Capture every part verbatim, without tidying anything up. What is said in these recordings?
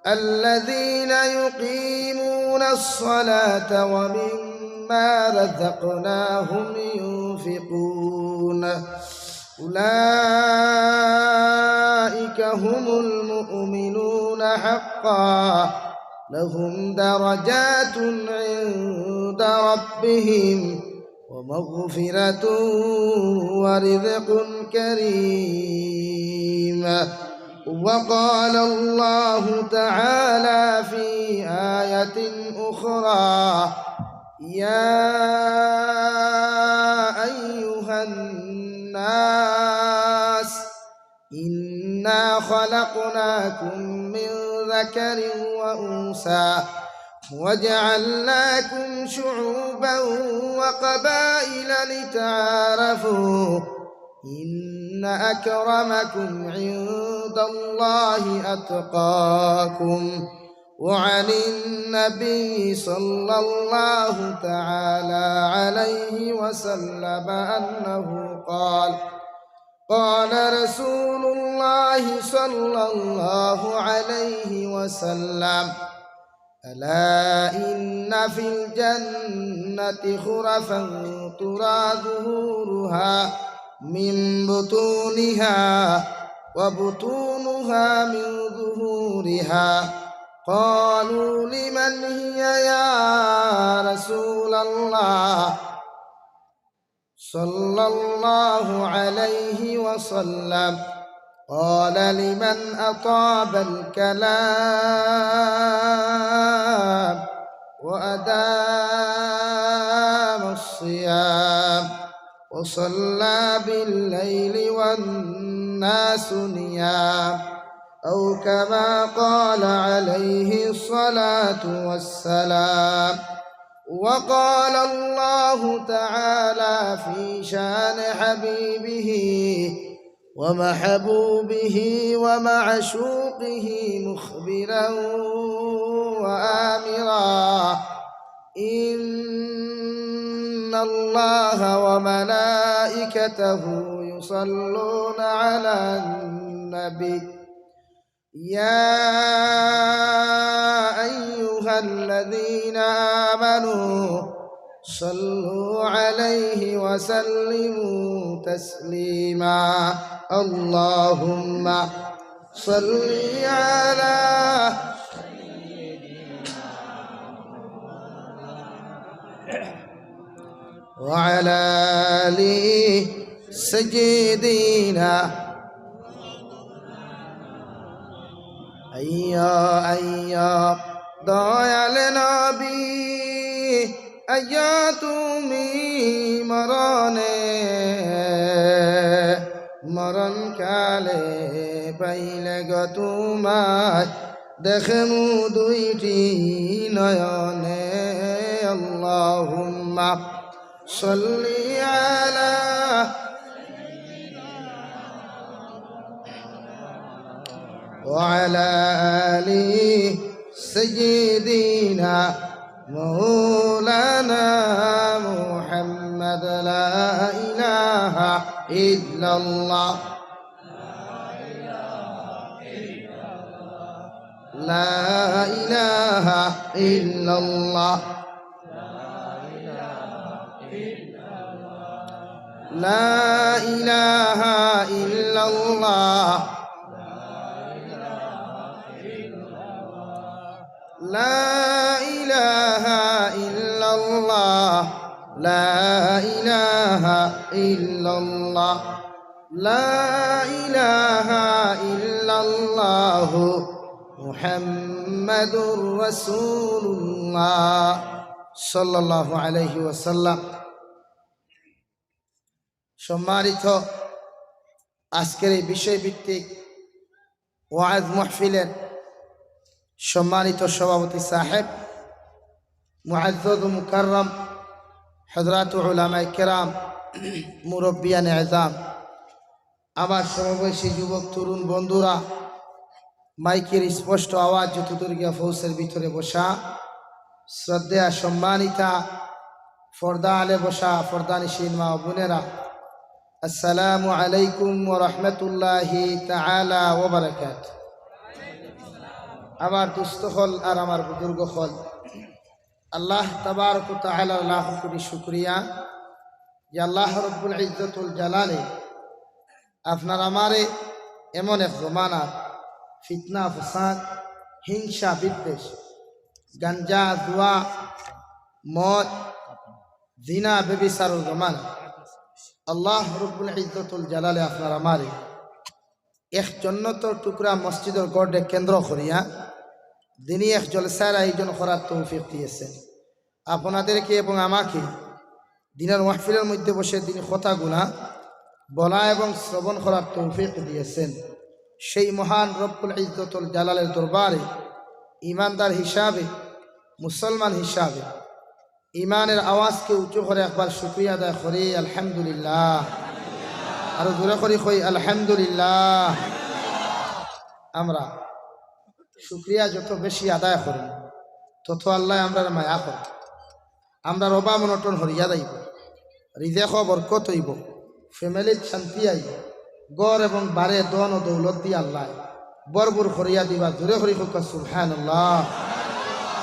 الذين يقيمون الصلاة ومما رزقناهم ينفقون. أولئك هم المؤمنون حقا، لهم درجات عند ربهم ومغفرة ورزق كريم. وقال الله تعالى في آية أخرى: يا أيها الناس إنا خلقناكم من ذكر وأنثى وجعلناكم شعوبا وقبائل لتعارفوا إن أكرمكم عند الله أتقاكم. وعن النبي صلى الله تعالى عليه وسلم أنه قال: قال رسول الله صلى الله عليه وسلم: ألا إن في الجنة غرفا ترى ظهورها من بطونها وبطونها من ظهورها. قالوا: لمن هي يا رسول الله؟ صلى الله عليه وسلم. قال: لمن أطاب الكلام وأدام الصيام وصلى بالليل والناس نيام، أو كما قال عليه الصلاة والسلام. وقال الله تعالى في شان حبيبه ومحبوبه ومعشوقه مخبرا وآمرا: إن الله وملائكته يصلون على النبي، يا أيها الذين آمنوا صلوا عليه وسلموا تسليما. اللهم صل على وعلى آل سيدنا আইয়া, আইয়া, দয়াল নবী, আইয়া তুমি মরণে, মরণ কালে পাইলে গো তোমায়, দেখমু দুইটি নয়নে। اللهم صل على وعلى آل سيدنا مولانا محمد. لا إله إلا الله. لا إله إلا الله. لا إله إلا الله. لا إله إلا الله. لا إله إلا الله. لا إله إلا الله محمد رسول الله صلى الله عليه وسلم। সম্মানিত আজকের এই বিষয়ভিত্তিক ওয়াজ মাহফিলের সম্মানিত সভাপতি সাহেব, মুআজ্জাজ ও মুকাররম হযরত উলামায়ে কেরাম, মুরব্বিয়ানে এজাম, আমার সমবয়সী যুবক তরুণ বন্ধুরা, মাইকের স্পষ্ট আওয়াজ যতদূর গিয়া পৌঁছের ভিতরে বসা শ্রদ্ধেয়া সম্মানিতা পর্দা আলে বসা পর্দানিশীন মা ও বোনেরা, আসসালামু আলাইকুম ওয়া রাহমাতুল্লাহি তাআলা ওয়া বারাকাতুহু। আমার দোস্ত অকল আর আমার বুজুর্গ অকল, আল্লাহ তাবারক ওয়া তাআলার লাখ কোটি শুকরিয়া যে আল্লাহ রব্বুল ইজ্জতুল জালালে আপনার আমারে এমন এক জমানা, ফিতনা, ফসাদ, হিংসা, বিদ্বেষ, গাঞ্জা, জুয়া, মদ, জিনা, ব্যভিচারর জমানা, আল্লাহ রব্বুল ইজ্জতুল জালালে আপনার আমারে এক জন্নতর টুকরা মসজিদর ঘররে কেন্দ্র করিয়া দিনি এক জলসার আয়োজন করার তৌফিক দিয়েছেন। আপনাদেরকে এবং আমাকে দিনর মাহফিলর মধ্যে বসে দিনি কথাগুলা বলা এবং শ্রবণ করার তৌফিক দিয়েছেন। সেই মহান রব্বুল ইজ্জতুল জালালের দরবারে ইমানদার হিসাবে, মুসলমান হিসাবে, ইমানের আওয়াজকে উঁচু করে একবার শুকরিয়া আদায় করি, আলহামদুলিল্লাহ। আরো জোরে করি কই, আলহামদুলিল্লাহ। আমরা শুকরিয়া যত বেশি আদায় করি, তত আল্লাহ আমরার মায়া করে, আমরার অভাব অনটন হরিয়া যাইব, রিজেকো বরকত হইব, ফ্যামিলিত শান্তি আইব, ঘর এবং বারে ধন ও দৌলত দিয়া আল্লাহ ভরপুর করিয়া দিবা। জোরে করি কউক্কা সুবহানাল্লাহ।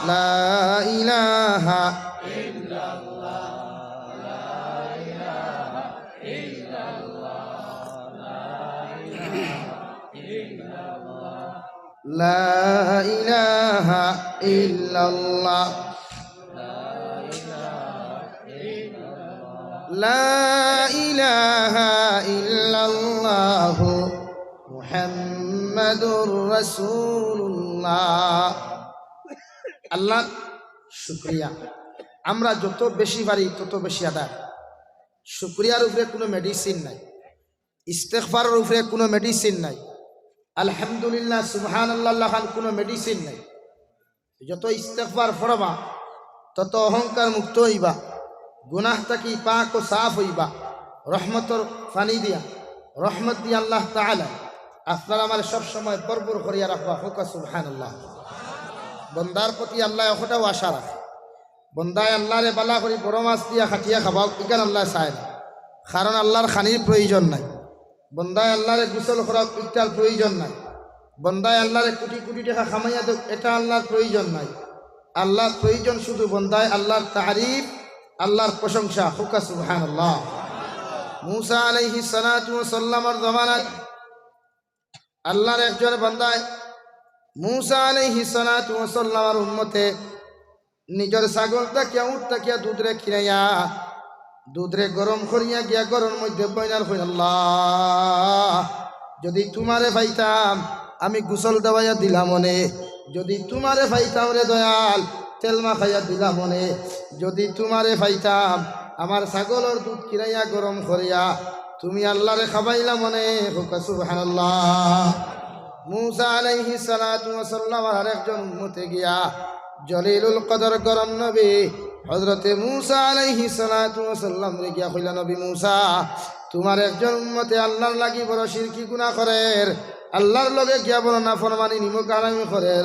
লা ইলাহা ইল্লাল্লাহ, লা ইলাহা ইল্লাল্লাহ, লা ইলাহা ইল্লাল্লাহ, লা ইলাহা ইল্লাল্লাহ। লা ইলাহা ইল্লাল্লাহু মুহাম্মাদুর রাসূলুল্লাহ। আল্লাহর শুকরিয়া। আমরা যত বেশি পারি তত বেশি আদায়। শুকরিয়ার উপরে কোনো মেডিসিন নাই, ইস্তেগফারের উপরে কোনো মেডিসিন নাই, আলহামদুলিল্লাহ, সুবহানাল্লাহ লাখান কোনো মেডিসিন নাই। যত ইস্তেগফার পড়বা, তত অহংকার মুক্ত হইবা, গুনাহ থাকি পাক ও সাফ হইবা। রহমতর পানি দিয়া, রহমত দিয়া আল্লাহ তাআলা আপনার আমারে সব সময় ভরপুর করিয়া রাখবা। কউক্কা সুবহানাল্লাহ। বন্দার প্রতি আল্লাহ অতটাও আশা রাখে। বন্দায় আল্লাহরে বালা করি বড় মাছ দিয়া খাটিয়া খাবাও, ইখান আল্লাহ চায় না, কারণ আল্লাহর খানির প্রয়োজন নাই। বন্দায় আল্লাহরে গোসল করাও, ইটার প্রয়োজন নাই। বন্দায় আল্লাহরে কোটি কোটি টাকা কামাইয়া দেও, এটা আল্লাহর প্রয়োজন নাই। আল্লাহর প্রয়োজন শুধু বন্দায় আল্লাহর তারিফ, আল্লাহর প্রশংসা। কউক্কা সুবহানাল্লাহ। মুসা আলাইহিস সালাতু ওয়াস সালামর জমানাত আল্লাহর একজন বন্দায়, মুসা আলাইহিস সালাতু ওয়াস সালামর উম্মতে, নিজর ছাগল থাকিয়া, উট থাকিয়া দুধরে খিরাইয়া, দুধরে গরম করিয়া গিয়া ঘরর মধ্যে বইনার কইন, "আল্লাহ, যদি তুমারে পাইতাম, আমি গোসল দেওয়াইয়া দিলাম অনে। যদি তুমারে পাইতাম রে দয়াল, তেল মাখাইয়া দিলাম অনে। যদি তুমারে পাইতাম, আমার ছাগলর দুধ খিরাইয়া গরম করিয়া তুমি আল্লাহরে খাবাইলাম অনে।" কউক্কা সুবহানাল্লাহ। মুসা আলাইহিস সালাতু ওয়াস সালামর আরেকজন উম্মতে গিয়া জলিলুল কদর গরর নবী হযরতে মুসা আলাইহিস সালাতু ওয়াস সালামরে গিয়া কইলা, "নবী মুসা, তুমার একজন উম্মতে আল্লাহর লাগি বড় শিরকি গুনাহ করের, আল্লাহর লগে গিয়া বড় নাফরমানি, নিমক হারামি করের।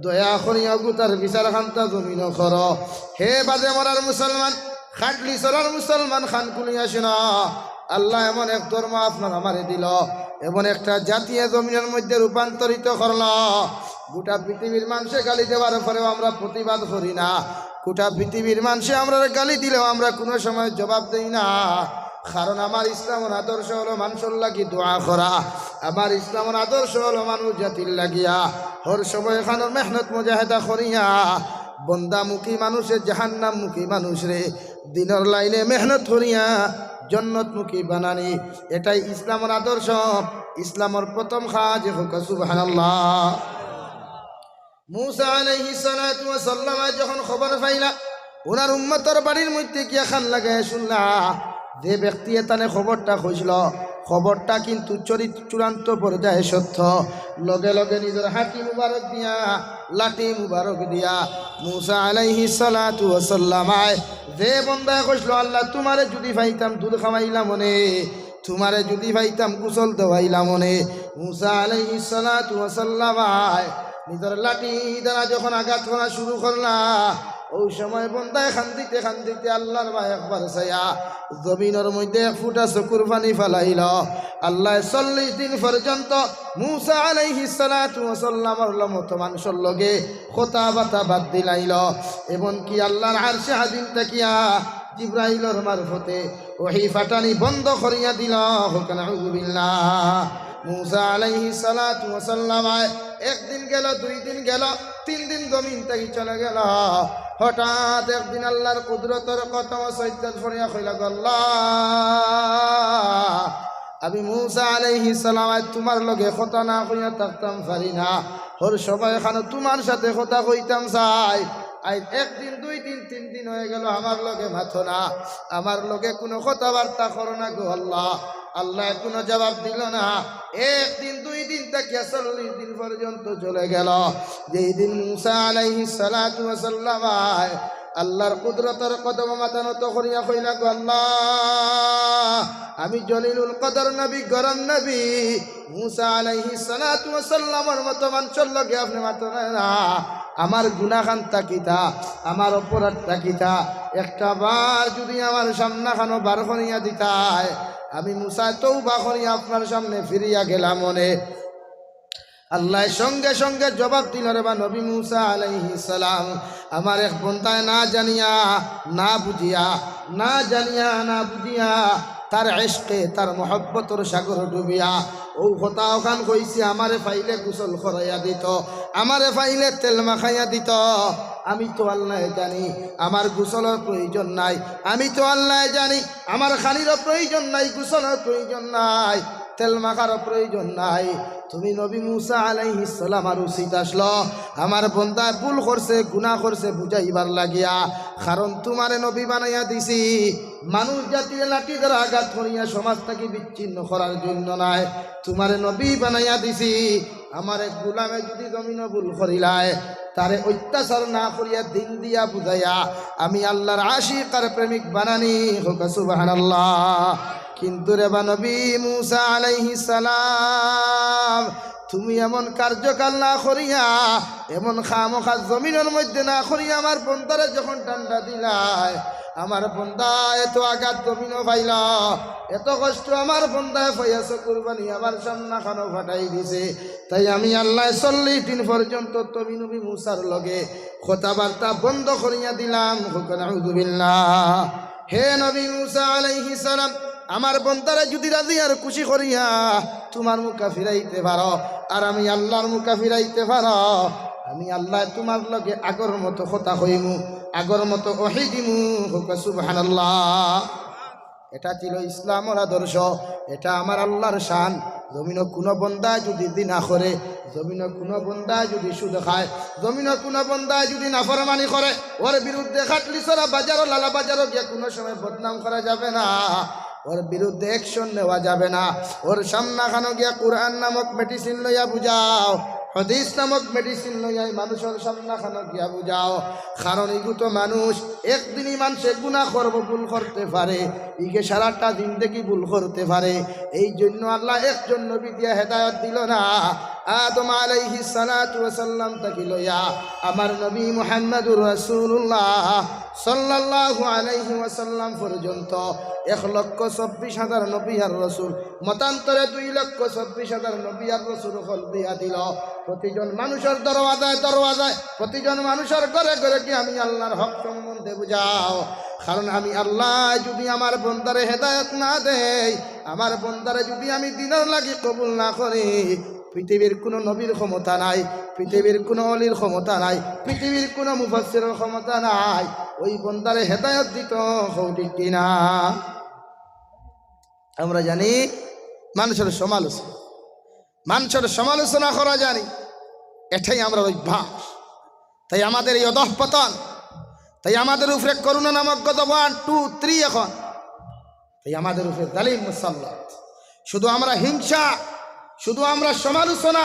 দয়া করিয়া অগুতার বিচার খান্তা জমিনো করো।" হে বাজে মরার মুসলমান, খাটলি চলার মুসলমান, কান খুলিয়া শুনো। আল্লাহ এমন এক ধর্ম আপনার আমারে দিল, এমন একটা জাতি এ জমিনর মধ্যে রূপান্তরিত করল। গোটা পৃথিবীর মানষে গালি দেওয়ার পরেও আমরা প্রতিবাদ করি না। গোটা পৃথিবীর মানষে আমরারে গালি দিলেও আমরা কোনো সময় জবাব দেই না, কারণ আমার ইসলামর আদর্শ হলো মানষর লাগি দোয়া করা। আমার ইসলামর আদর্শ হলো মানুষ জাতির লাগিয়া হর সময় এখানোর মেহনত মুজাহেদা করিয়া বন্দামুখী মানুষে জাহান্নামমুখী মানুষরে দিনর লাইনে মেহনত করিয়া জন্নতমুখী বানানি, এটাই ইসলামর আদর্শ। ইসলামর প্রথম কাজ। কউক্কা সুবহানাল্লাহ। মুসা আলাইহিস সালাতু ওয়াস সালাম যখন খবর পাইলা, উনার উম্মতর বাড়ির মধ্যে গিয়া কান লাগাইয়া শুনলা, যে ব্যক্তি এতানে খবরটা কইছিল, খবরটা কিন্তু চরিত-, চূড়ান্ত পর্যায়ে সত্য। লগে লগে নিজর হাঁটি মুবারক দিয়া, লাঠি মুবারক দিয়া মুসা আলাইহিস সালাতু ওয়াস সালাম আয়, যে বন্দায় কইছিল, "আল্লাহ, তুমারে যদি পাইতাম দুধ খাওয়াইলাম অনে, তুমারে যদি পাইতাম গোসল দেওয়াইলাম অনে, মুসা আলাইহিস সালাতু ওয়াস সালাম নিজর লাঠি দ্বারা যখন আঘাত করা শুরু করলা, অউ সময় বন্দায় কান্দিতে কান্দিতে আল্লার বায় একবার চাইয়া জমিনর মধ্যে এক ফুটা চকুর পানি ফালাইল। আল্লায় চল্লিশ দিন পর্যন্ত মুসা আলাইহিস সালাতু ওয়াস সালামর মতো মানষর লগে কথাবার্তা বাদ দিলাইল, এমনকি আল্লার আরশে আজিম থাকিয়া জিব্রাইলর মারফতে ওহী ফাটানি বন্ধ করিয়া দিল। কউক্কা নাউজুবিল্লাহ। মুসা আলাইহিস সালাতু ওয়াস সালাম একদিন গেল, দুই দিন গেল, তিন দিন জমিন থাকি চলে গেল। হঠাৎ একদিন আল্লার কুদরতর কদমো সইজদাত পড়িয়া কইলা, "গো আল্লাহ, আমি মুসা আলাইহিস সালাম আইজ তুমার লগে কথা না কইয়া থাকতাম পারি না। হর সময় খানো তুমার সাথে কথা কইতাম চাই। আইজ একদিন, দুই দিন, তিন দিন অই গেল, আমার লগে মাতো না, আমার লগে কুনু কথাবার্তা করো না গো আল্লাহ।" আল্লায় কুনু জবাব দিল না। একদিন, দুই দিন থাকিয়া চল্লিশ দিন পর্যন্ত চলে গেল। যেই দিন মুসা আলাইহিস সালাতু ওয়াস সালাম আল্লার কুদরতর কদমো মাথা নত করিয়া কইলা, "গো আল্লাহ, আমি জলিলুল কদর নবী, গরম নবী, মুসা আলাইহিস সালাতু ওয়াস সালামর মতো মানষর লগে আপনে মাতরা না, আমার গুনাখানটা কিতা, আমার অপরাধটা কিতা, একটা বার যুদি আমার সামনাখানো বার করিয়া দিতায়, আমি মুসায় তওবা করিয়া আপনার সামনে ফিরিয়া গেলাম অনে।" আল্লায় সঙ্গে সঙ্গে জবাব দিল, "রে বা নবী মুসা আলাইহিস সালাম, আমার এক বন্দায় না জানিয়া, না বুঝিয়া, না জানিয়া, না বুঝিয়া, তার ইশকে, তার মহব্বতর সাগর ডুবিয়া, অউ কথা অখান কইছে, আমারে পাইলে গোসল করাইয়া দিত, আমারে পাইলে তেল মাখাইয়া দিত। আমি তো আল্লায় জানি, আমার গোসলর প্রয়োজন নাই, আমি তো আল্লায় জানি, আমার খানিরও প্রয়োজন নাই, গোসলর প্রয়োজন নাই, তেল মাখারও প্রয়োজন নাই। তুমি নবী মুসা আলাইহিস সালাম আর উচিত আসলো, আমার বন্দায় ভুল করছে, গুনাহ করছে বুঝাইবার লাগিয়া, কারণ তুমারে নবী বানাইয়া দিছি। মানুষ জাতিরে লাঠি দ্বারা আঘাত করিয়া সমাজ থাকি বিচ্ছিন্ন করার জন্য নায়, তুমারে নবী বানাইয়া দিছি। আমার এক গুলামে যুদি জমিনো ভুল করিলায়, তারে অত্যাচার না করিয়া দিন দিয়া বুঝাইয়া আমি আল্লার আশিক আর প্রেমিক বানানি।" কউক্কা সুবহানাল্লাহ। কিন্তু রে বা নবী মুসা আলাইহিস সালাম, তুমি এমন কার্যকাল না করিয়া, এমন খামোখা জমিনর মধ্যে না করিয়া আমার বন্দারে যখন ঠান্ডা দিলায়, আমার বন্দা এত আঘাত জমিনো পাইল, এত কষ্ট আমার বন্দায় পাইয়া চকুর পানি আমার সামনাখানো ফাটাই দিছে। তাই আমি আল্লায় চল্লিশ দিন পর্যন্ত তুমি নবী মুসার লগে কথাবার্তা বন্ধ করিয়া দিলাম। কউক্কা নাউজুবিল্লাহ। হে নবী মুসা আলাইহিস সালাম, আমার বন্দারে যুদি রাজি আর খুশি করিয়া তুমার মুখা ফিরাইতে পারো, আর আমি আল্লার মুখা ফিরাইতে পারো, আমি আল্লায় তুমার লগে আগর মতো কথা কইমু, আগর মতো ওহী দিমু। কউক্কা সুবহানাল্লাহ। এটা ছিল ইসলামর আদর্শ, এটা আমার আল্লার শান। জমিনো কুনু বন্দায় যুদি জিনা করে, জমিনো কুনু বন্দায় যুদি সুদ খায়, জমিনো কুনু বন্দায় যুদি নাফরমানি করে, ওর বিরুদ্ধে খাটলিছড়া বাজারো, লালা বাজারো গিয়া কুনু সময় বদনাম করা যাবে না, ওর বিরুদ্ধে action নেওয়া যাবে না। ওর সামনাখানো গিয়া কুরআন নামক medicine লইয়া বুঝাও, হাদিস নামক medicine লইয়া এই মানুষর সামনাখানো গিয়া বুঝাও। কারণ ইগু তো মানুষ, একদিনই মানষে গুনাহ করবো, ভুল করতে পারে, ইগে সারাটা জিন্দেগি ভুল করতে পারে। এই জন্য আল্লায় একজন নবী দিয়া হেদায়ত দিল না। আদম আলাইহিস সালাতু ওয়াস সালাম থাকি লইয়া আমার নবী মুহাম্মাদুর রাসূলুল্লাহ সাল্লাল্লাহু আলাইহি ওয়াসাল্লাম পর্যন্ত এক লক্ষ চব্বিশ হাজার নবী আর রসুল, মতান্তরে দুই লক্ষ চব্বিশ হাজার নবী আর রসুল অকল দিয়া দিল। প্রতিজন মানুষর দরওয়াজায় দরওয়াজায়, প্রতিজন মানুষর ঘরে ঘরে গিয়া আমি আল্লার হক সম্বন্ধে বুঝাও। কারণ আমি আল্লায় যুদি আমার বন্দারে হেদায়ত না দেই, আমার বন্দারে যুদি আমি দিনর লাগি কবুল না করি, পৃথিবীর কুনু নবীর ক্ষমতা নাই, পৃথিবীর কুনু অলির ক্ষমতা নাই, পৃথিবীর কুনু মুফাসসিরর ক্ষমতা নাই ওই বন্দারে হেদায়ত দিত। কও ঠিক কিনা? আমরা জানি মানষর সমালোচনা, মানষর সমালোচনা করা জানি, এটাই আমরার অভ্যাস। তাই আমাদের এই অধঃপতন, তাই আমাদের উপরে করোনা নামক গজব one, two, three এখন। তাই আমাদের উপরে জালিম মুসাল্লাত। শুধু আমরা হিংসা, শুধু আমরা সমালোচনা,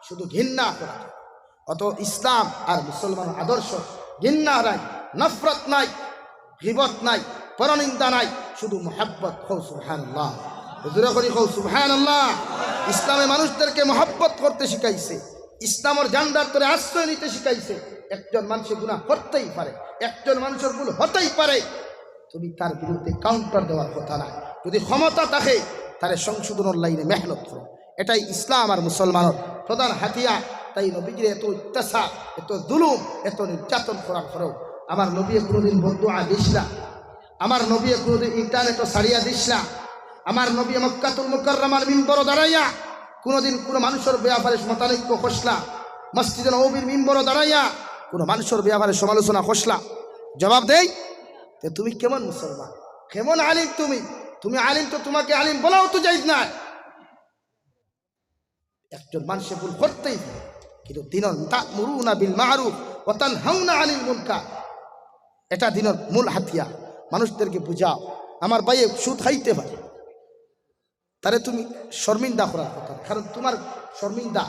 শুধু ঘৃণা করা। অত ইসলাম আর মুসলমান আদর্শ, ঘৃণা নাই, নফরত নাই, গিবত নাই, পরনিন্দা নাই, শুধু মোহাব্বত। কও সুবহানাল্লাহ। জোরে করি কও সুবহানাল্লাহ। ইসলামে মানুষদেরকে মহব্বত করতে শিখাইছে, ইসলামর জান্ডার তলে আশ্রয় নিতে শিখাইছে। একজন মানুষে গুনাহ করতেই পারে, একজন মানুষর ভুল হতেই পারে, তুমি তার বিরুদ্ধে কাউন্টার দেওয়ার কথা না। যদি ক্ষমতা থাকে, তাহলে সংশোধনর লাইনে মেহনত করো। এটাই ইসলাম আর মুসলমানর প্রধান হাতিয়ার। তাই নবীজিরে এত অত্যাচার, এত জুলুম, এত নির্যাতন করার পরেও আমার নবীয়ে কোনোদিন বদদোয়া দিস না। আমার নবীয়ে কোনোদিন ইন্টারনেটও ছাড়িয়া দিস না। আমার নবীয়ে মক্কাতুল মুকাররমার মিম্বরো দাঁড়াইয়া কোনোদিন কোনো মানুষর ব্যাপারে মতানৈক্য করস না। মসজিদে নববীর মিম্বরো দাঁড়াইয়া কোনো মানুষর ব্যাপারে সমালোচনা করস না। জবাব দেই, তে তুমি কেমন মুসলমান, কেমন আলিম তুমি? তুমি আলিম তো, তোমাকে আলিম বলাও তো জায়েজ নাই। একজন মানুষে ভুল করতেই পারে, কিন্তু দিনর তা'মুরুনা বিল মা'রুফ ওয়া তানহাউনা আনিল মুনকার, এটা দিনর মূল হাতিয়ার। মানুষদেরকে বুঝাও, আমার ভাইয়ে সুদ খাইতে পারে, তারে তুমি শর্মিন্দা করার কথা না, কারণ তোমার শর্মিন্দা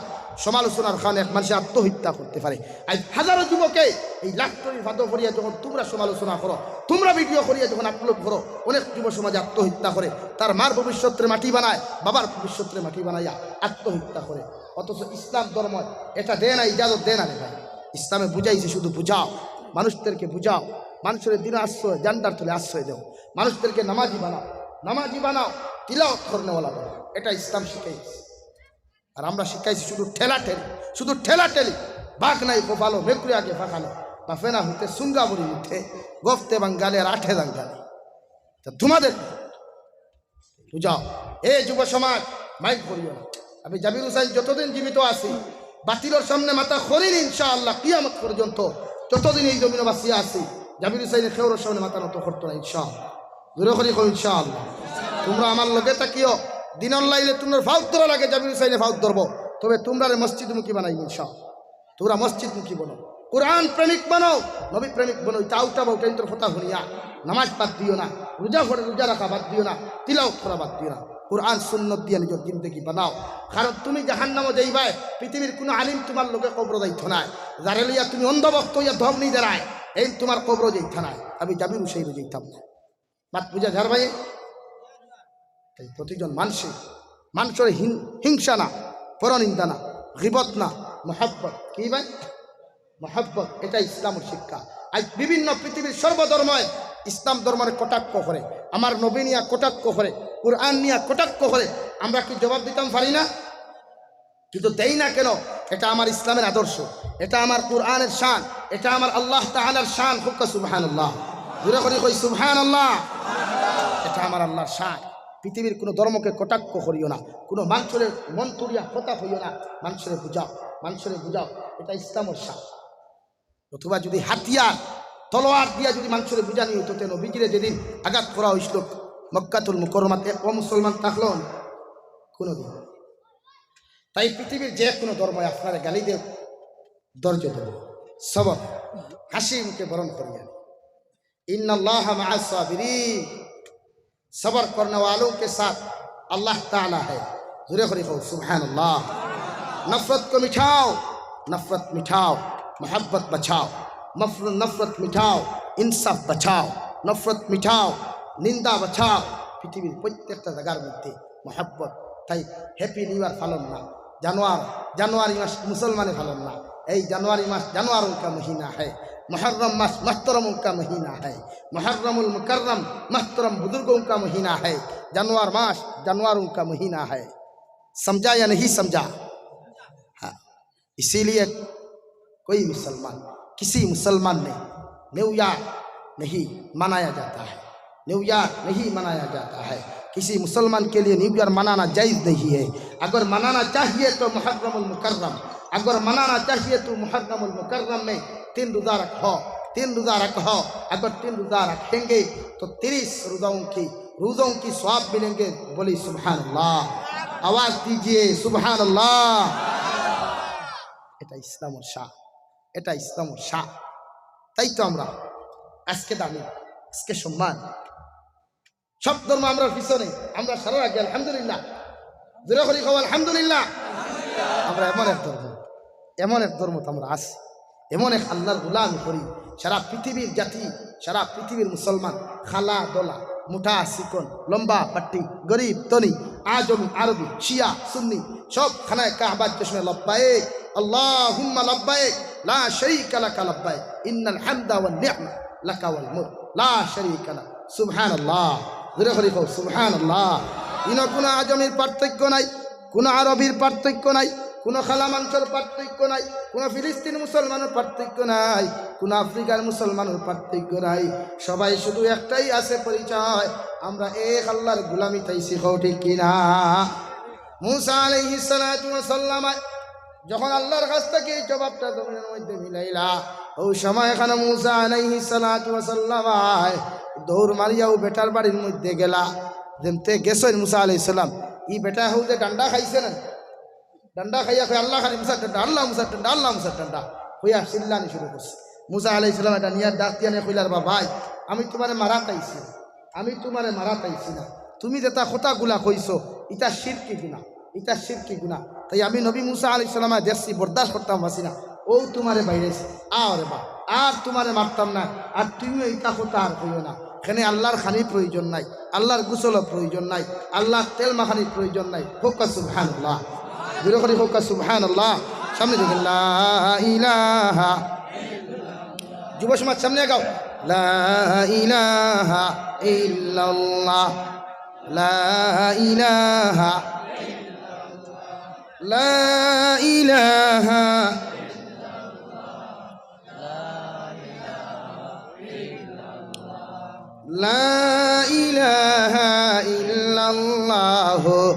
সমালোচনার কারণে এক মানুষে আত্মহত্যা করতে পারে। আজ হাজারো যুবকে এই লাট্টরির ফাঁদো পড়িয়া যখন তোমরা সমালোচনা করো, তোমরা ভিডিও করিয়া যখন আপলোড করো, অনেক যুব সমাজে আত্মহত্যা করে, তার মার ভবিষ্যতরে মাটি বানায়, বাবার ভবিষ্যতরে মাটি বানাইয়া আত্মহত্যা করে। অথচ ইসলাম ধর্ম এটা দেয় না, ইজাজত দেয় না রে ভাই। ইসলামে বুঝাইছে শুধু বুঝাও, মানুষদেরকে বুঝাও, মানুষের দিন আশ্রয়, জান্ডার তলে আশ্রয় দেও, মানুষদেরকে নামাজি বানাও, নামাজি বানাও, তিলাওয়াত করনেওয়ালা বানাও। এটা ইসলাম শিখাইছে। আর আমরা শিখাইছি শুধু ঠেলাঠেলি, শুধু ঠেলাঠেলি। বাঘ নাই কপালো, মেকুরে আগে ফাঁকালো, বাফে না হতে সুঙ্গা বড়ি উঠে, গফতে বাঙ্গালে আর আঠে দাঙ্গালে। তা তোমাদের বুঝাও, এ যুব সমাজ, মাইন্ড করিও না। আমি জাবির হুসাইন যতদিন জীবিত আছি, বাতিলর সামনে মাথা খড়ির ইনশাআল্লাহ, কিয়ামত পর্যন্ত যতদিন এই জমিনো বাঁচিয়া আছি, জাবির হুসাইনে কেউর সামনে মাথা নত করতো না ইনশাআল্লাহ। জোরে করি কও ইনশাআল্লাহ। তোমরা আমার লগে থাকিও, দিনর লাইলে তোমরা ফাউত ধরা লাগে, জাবির হুসাইনে ফাউত ধরবো, তবে তোমরারে মসজিদমুখী বানাইবো ইনশাআল্লাহ। তোমরা মসজিদমুখী বনো, কোরআন প্রেমিক বনো, নবী প্রেমিক বনো। ইতা আউটা বাউটা ইন্তর কথা শুনিয়া নামাজ বাদ দিও না, রোজা পড়ে রোজা রাখা বাদ দিও না, তিলাওয়াত করা বাদ দিও না। কোরআন সুন্নত দিয়া নিজের জিন্দেগি বানাও, কারণ তুমি জাহান্নামো যাইবায়। পৃথিবীর কোনো আলিম তোমার লগে কবরো যাইতো নায়, যারে লইয়া তুমি অন্ধভক্ত হইয়া ধমনি দেরায়, এই তোমার কবরো যাইতা নায়, আমি জাবির হুসাইনও যাইতাম না। মাত বুঝা যার ভাই? তাই প্রতিজন মানুষে, মানুষের হিং-, হিংসা না, পরনিন্দা না, গিবত না, মহব্বত। কি ভাই? মহব্বত, এটা ইসলামের শিক্ষা। আজ বিভিন্ন পৃথিবীর সর্বধর্মে ইসলাম ধর্মরে কটাক্ষ করে, আমার নবী নিয়া কটাক্ষ করে, কোরআন নিয়া কটাক্ষ করে। আমরা কি জবাব দিতাম পারি না? কিন্তু দেই না কেন? এটা আমার ইসলামের আদর্শ, এটা আমার কোরআনের শান, এটা আমার আল্লাহ তাআলার শান। কউক্কা সুবহানাল্লাহ। জোরে করি কই সুবহানাল্লাহ। এটা আমার আল্লাহর শান। পৃথিবীর কোনো ধর্মকে কটাক্ষ করিও না, কোনো মানুষের মন তুলিয়া কথা কইও না। মানুষরে বুঝাও, মানুষরে বুঝাও, এটা ইসলামের শান। অথবা যদি হাতিয়ার, তলোয়ার দিয়া যদি মানুষরে বুঝানি হইতো, তে নবীজিরে যেদিন আঘাত করা হইছিল মক্কাতুল মুকাররমাত, এক অমুসলমান থাকলো না কোনোদিন। তাই পৃথিবীর যে কোনো ধর্মই আপনারে গালি দেউক, ধৈর্য ধরো, সবর, হাসি মুখে বরণ করিয়া। ইন্নাল্লাহা মা'আস সাবিরিন। सब्र करने वालों के साथ अल्लाह ताला है। জোরে করি কও, সুবহানাল্লাহ। नफरत को मिटाओ, नफरत मिटाओ, मोहब्बत बचाओ। मफ-, नफरत मिटाओ, इंसाफ बचाओ। नफरत मिटाओ, निंदा बचाओ। পৃথিবীর প্রত্যেকটা জায়গার মধ্যে মহব্বত। তাই হ্যাপি নিউ ইয়ার পালন না, জানুয়ার, জানুয়ারি মাস মুসলমানে পালন না। এই জানুয়ারি মাস জানুয়ারোं का महीना है, मुहर्रम मास मोहतरमों का महीना है, मुहर्रमुल मुकर्रम मोहतरम बुजुर्गों का महीना है, জানুয়ার মাস জানুয়ারোं का महीना है। समझा या नहीं समझा? हाँ। इसीलिए कोई मुसलमान, किसी मुसलमान ने न्यू ईयर नहीं मनाया जाता है, न्यू ईयर नहीं मनाया जाता है। किसी मुसलमान के लिए न्यू ईयर मनाना जायज़ नहीं है। अगर मनाना चाहिए तो मुहर्रमुल मुकर्रम, अगर मनाना चाहिए तो मुहर्रमुल मुकर्रम में तीन रोज़ा रखो, तीन रोज़ा रखो। अगर तीन रोज़ा रखेंगे तो तीस रोज़ाओं की, रोज़ों की सवाब मिलेंगे। बोली सुबहान अल्लाह। आवाज़ दीजिए सुबहान अल्लाह। এটা ইসলামের শান, এটা ইসলামের শান। তাই তো আমরা আজকে দামি, আজকে সম্মান। সব ধর্ম আমরার পিছনে, আমরা সারার আগে আলহামদুলিল্লাহ। জোরে করি কও আলহামদুলিল্লাহ। আমরা এমন এক ধর্ম, এমন এক ধর্ম তো আমরা আছি, এমন এক আল্লাহর গোলামি করি। সারা পৃথিবীর জাতি, সারা পৃথিবীর মুসলমান, কালা ধলা, মোটা চিকন, লম্বা পাট্টি, গরিব ধনী, আজমি, আরবি, শিয়া, সুন্নি, সব খানায় কাবার চশমে লব্বাইক, আল্লাহুম্মা লব্বাইক, লা শারীকা লাকা লব্বাইক, ইন্নাল হামদা ওয়ান নি'মা লাকা ওয়াল মুলক, লা শারীকা লাক। সুবহানাল্লাহ। জোরে করি কও, সুবহানাল্লাহ। ইনো কোনো আজমির পার্থক্য নাই, কোনো আরবির পার্থক্য নাই, কোনো খালামাংশর পার্থক্য নাই, কোনো ফিলিস্তিন মুসলমানর পার্থক্য নাই, কোনো আফ্রিকার মুসলমানর পার্থক্য নাই। সবাই শুধু একটাই আছে পরিচয়, আমরা এক আল্লাহর গোলামিত আইছি, কও ঠিক কিনা? মুসা আলাইহিস সালাতু ওয়াস সালাম যখন আল্লাহর কাছ থাকি এই জবাবটা জমিনর মধ্যে মিলাইলা, অউ সময় এখানো মুসা আলাইহিস সালাতু ওয়াস সালাম দৌড় মারিয়া অউ বেটার বাড়ির মধ্যে গেলা। যেমতে গেছইন মুসা আলাইহিস সালাম, ই বেটা হউ যে ডান্ডা খাইছে না, ডান্ডা খাইয়া কয়, "আল্লাহ খালি মুসার ডান্ডা, আল্লাহ মুসার ডান্ডা, আল্লাহ মুসার ডান্ডা," কইয়া চিল্লানি শুরু করছে। মুসা আলাইহিস সালাম এটা নিয়া ডাক দিয়া নিয়া কইলা, "রে বাবাই, আমি তুমারে মারাত আইছি না, আমি তুমারে মারাত আইছি না, তুমি যেতা কথাগুলা কইছো, ইতা শিরকি গুনা, ইতা শিরকি গুনা। তাই আমি নবী মুসা আলাইহিস সালামে দেখছি, বরদাস্ত করতাম পারছি না, অউ তুমারে বাইরাইছি, আও রে বা, আর তুমারে মারতাম না, আর তুমিও ইতা কথা আর কইও না।" কেনে আল্লাহর খানির প্রয়োজন নাই, আল্লাহর গোসলর প্রয়োজন নাই, আল্লাহর তেল মাখানির প্রয়োজন নাই। কউক্কা সুবহানাল্লাহ। জোরে করি কউক্কা সুবহানাল্লাহ। সামনে দেখেন, লা ইলাহা। যুব সমাজ সামনে আগাও। লা ইলাহা ইল্লাল্লাহ। লা ইলাহা। লা ইলাহা। লা ইলাহা ইল্লাল্লাহু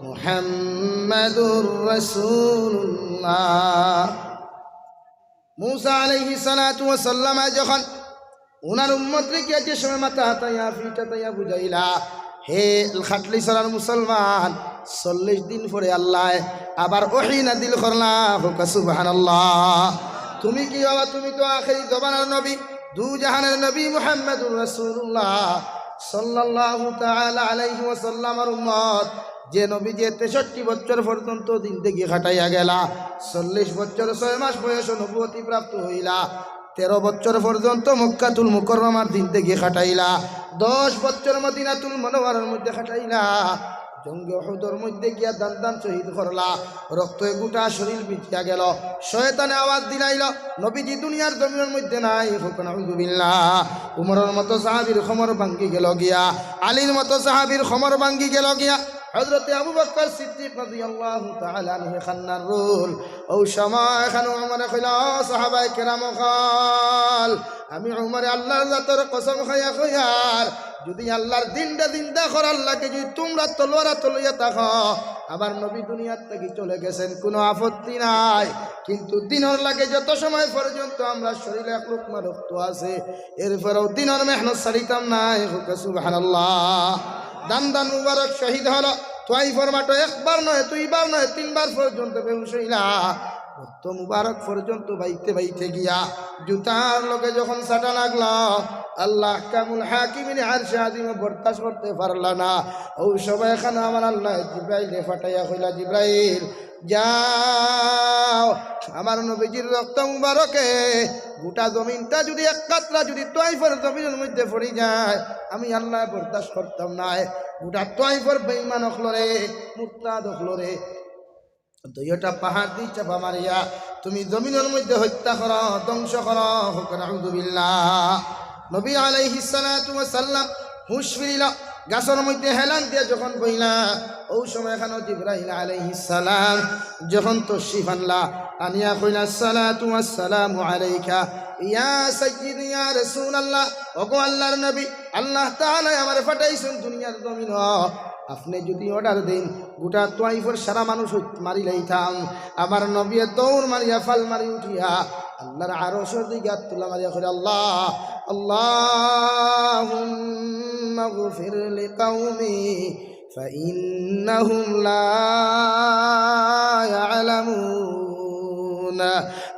মুহাম্মাদুর রাসূলুল্লাহ। মুসা আলাইহিস সালাতু ওয়াস সালাম যখন উনার উম্মতরে গিয়া যে সময় মাথা হাতাইয়া, পিঠ হাতাইয়া বুঝাইলা, হে খাটলিছড়ার মুসলমান, চল্লিশ দিন পরে আল্লায় আবার ওহী নাজিল করলা। কউক্কা সুবহানাল্লাহ। তুমি কি বাবা, তুমি তো আখেরি জমানার নবী, দু জাহানের নবী মুহাম্মাদুর রাসূলুল্লাহ সাল্লাল্লাহু তাআলা আলাইহি ওয়াসাল্লামর উম্মত, যে নবীজিয়ে তেষট্টি বছর পর্যন্ত জিন্দেগি কাটাইয়া গেলা, চল্লিশ বছর ছয় মাস বয়সে নবুয়তি প্রাপ্ত হইলা, তেরো বছর পর্যন্ত মক্কাতুল মুকাররমার জিন্দেগি কাটাইলা, দশ বছর মদিনাতুল মুনাওয়ারার মধ্যে কাটাইলা, জঙ্গে উহুদর মধ্যে গিয়া দান দান শহীদ করলা, রক্তে গোটা শরীর ভিজিয়া গেল। শয়তানে আওয়াজ দিলাইল, "নবীজি দুনিয়ার জমিনর মধ্যে নাই।" কউক্কা নাউজুবিল্লাহ। উমরর মতো সাহাবীর কোমর ভাঙ্গি গেল গিয়া, আলীর মতো সাহাবীর কোমর ভাঙ্গি গেল গিয়া, হযরতে আবু বকর সিদ্দিক রাদিয়াল্লাহু তাআলা আনহু কান্নার রোল। অউ সময় এখানো উমরে কইলা, "ও সাহাবায়ে কেরাম অকল, আমি উমরে আল্লাহর জাতর কসম খাইয়া কইয়ার, যুদি আল্লাহর দিনরে জিন্দা করার লাগি যুদি তুমরা তলোয়ার আতো লইয়া থাকো, আমার নবী দুনিয়ার থাকি চলে গেছেন, কুনু আপত্তি নাই, কিন্তু দিনর লাগি যত সময় পর্যন্ত আমরার শরীরে এক লুকমা রক্ত আছে, এরপরেও দিনর মেহনত ছাড়িতাম নায়।" কউক্কা সুবহানাল্লাহ। দান দান মুবারক শহীদ হলো, তোয়াইফর মাঠো একবার নয়, দুইবার নয়, তিনবার পর্যন্ত বেহুশ হইলা। রক্ত মুবারক পর্যন্ত বাইতে বাইতে গিয়া জুতার লগে যখন চাটা লাগলো, আল্লাহ আহকামুল হাকিমিন আরশে আজিমে বরদাস্ত করতে পারলা না। অউ সময় এখানো আমার আল্লায় জিব্রাইলরে পাঠাইয়া কইলা, "জিব্রাইল, যাও, আমার নবীজির রক্ত মুবারকে গোটা জমিনটা যুদি এক কাতরা যুদি তোয়াইফর জমিনর মধ্যে পড়ি যায়, আমি আল্লায় বরদাস্ত করতাম নায়। গোটা তোয়াইফর বেঈমান অকলরে, মুরতাদ অকলরে দুইওটা পাহাড় দি চাপা মারিয়া তুমি জমিনর মধ্যে হত্যা করো, ধ্বংস করো।" কউক্কা নাউজুবিল্লাহ। নবী আলাইহিস সালাতু ওয়াস সালাম হুশ ফিরিলা, গাছর মধ্যে হেলান দিয়া যখন বইলা, অউ সময় এখানো জিব্রাইল আলাইহিস সালাম যখন তশরিফ আনলা, আনিয়া কইলা, "আসসালাতু ওয়াসসালামু আলাইকা ইয়া সাইয়্যিদি ইয়া রাসূলুল্লাহ।" ওগো আল্লাহর নবী, আল্লাহ তাআলায় আমারে পাঠাইছইন দুনিয়ার জমিনো। আপনে যুদি অর্ডার দেইন, গোটা তোয়াইফর সারা মানুষ মারি লাইতাম। আমার নবীয়ে দৌড় মারিয়া, ফাল মারি উঠিয়া আল্লাহর আরশর দিকে আত তুলা মারিয়া কইরা, "আল্লাহ, আল্লাহুম্মা গফির লিকাওমি ফাইন্নাহুম লা ইয়ালামুন।"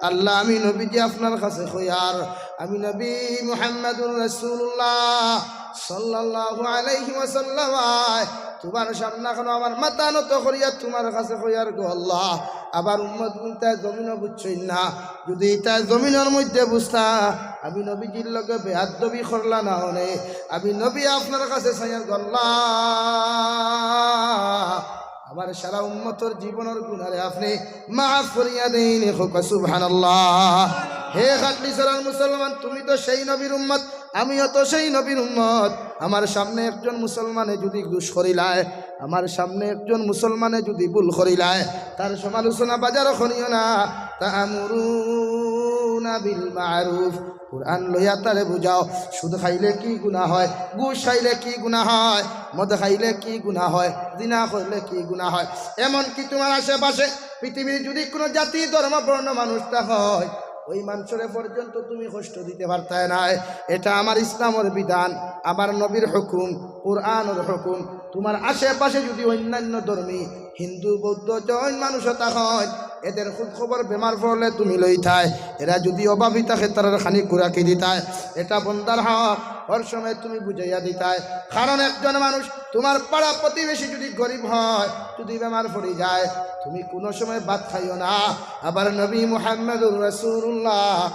আল্লাহ, আমি নবীজি আপনার কাছে কইয়ার, আমি নবী মুহাম্মাদুর রাসূলুল্লাহ সাল্লাল্লাহু আলাইহি ওয়াসাল্লাম, তুমার সামনে এখানো আমার মাথা নত করিয়া তুমার কাছে কইয়ার গো আল্লাহ, আবার উম্মতগুনতায় জমিনো বুঝছইন না। যুদি ইতায় জমিনর মধ্যে বুঝতা, আমি নবীজির লগে বেয়াদবি করলা না অনে। আমি নবী আপনার কাছে চাইয়ার গো আল্লাহ, আমার সারা উম্মতর জীবনর গুনারে আপনে মাফ করিয়া দেইন। কউক্কা সুবহানাল্লাহ। হে খাটলিছড়ার মুসলমান, তুমি তো সেই নবীর উম্মত, আমিও তো সেই নবীর উম্মত। আমার সামনে একজন মুসলমানে যুদি দোষ করিলায়, আমার সামনে একজন মুসলমানে যুদি ভুল করিলায়, তার সমালোচনা বাজারো করিও না। তা'মুরুনা বিল মা'রুফ, কুরআন লইয়া তারে বুঝাও, সুদ খাইলে কি গুনা হয়, ঘুষ খাইলে কি গুনা হয়, মদ খাইলে কি গুনা হয়, জিনা করলে কি গুনা হয়। এমনকি তুমার আশেপাশে পৃথিবীর যুদি কুনু জাতি, ধর্ম, বর্ণ মানুষ থাকইন, ওই মানষরে পর্যন্ত তুমি কষ্ট দিতে পারতায় নায়। এটা আমার ইসলামর বিধান, আমার নবীর হুকুম, কুরআনর হুকুম। তুমার আশেপাশে যুদি অন্যান্য ধর্মী, হিন্দু, বৌদ্ধ, জৈন মানুষও থাকইন, এদের খুদ খবর বেমার পড়লে তুমি লইতায়। এরা যুদি অভাবী থাকে, তারার খানিক খুরাকি দিতায়। এটা বন্দার হক, হর সময় তুমি বুঝাইয়া দিতায়। কারণ একজন মানুষ, তুমার পাড়া প্রতিবেশী যুদি গরিব হয়, যুদি বেমার পড়ি যায়, তুমি কুনু সময় ভাত খাইও না। আবার নবী মুহাম্মদুর রাসূলুল্লাহ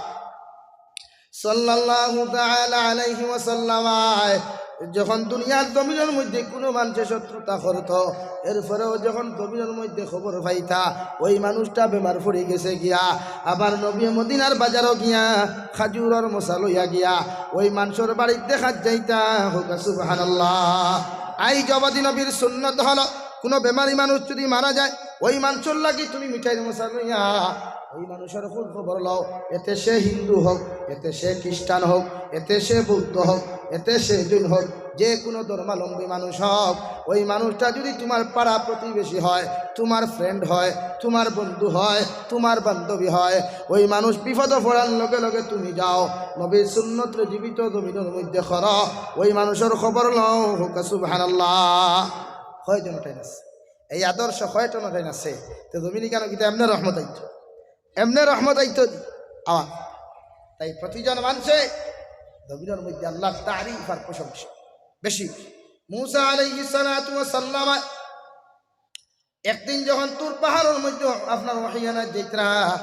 সাল্লাল্লাহু তাআলা আলাইহি ওয়াসাল্লাম যখন দুনিয়ার জমিনর মধ্যে কুনু মানষে শত্রুতা করতো, এরপরেও যখন জমিনর মধ্যে খবর পাইতা ওই মানুষটা বেমার পড়ি গেছে গিয়া, আবার নবী মদিনার বাজারো গিয়া খাজুরর মশা লইয়া গিয়া ওই মানষর বাড়িত দেখাত যাইতা। কউক্কা সুবহানাল্লাহ। আইজ অবধি নবীর সুন্নত হলো, কুনু বেমারি মানুষ যুদি মারা যায়, ওই মানষর লাগি তুমি মিঠাইর মশা লইয়া ওই মানষর খুদ খবর লও, এতে সে হিন্দু হোক, এতে সে খ্রিস্টান হোক, এতে সে বৌদ্ধ হোক, এতে সে জৈন হোক, যে কুনু ধর্মাবলম্বী মানুষ হোক, ওই মানুষটা যুদি তুমার পাড়া প্রতিবেশী হয়, তুমার friend হয়, তুমার বন্ধু হয়, তুমার বান্ধবী হয়, ওই মানুষ বিপদো পড়ার লগে লগে তুমি যাও, নবীর সুন্নতরে জীবিত জমিনর মধ্যে করো, ওই মানষর খবর লও। কউক্কা সুবহানাল্লাহ। কয়জন উঠাইন আছে? এই আদর্শ কয়জন উঠাইন আছে? তে জমিন ইখানো কিতা এমনে রহমত আইতো? এমনে রহমত আইতো নি? আবার তাই প্রতিজন মানষে জমিনর মধ্যে আল্লাহর তারিফ আর প্রশংসা বেশি। মুসা আলাইহিস সালাতু ওয়াস সালাম একদিন যখন তুর পাহাড়র মধ্যে আপনার ওহী আনাত যাইতরা,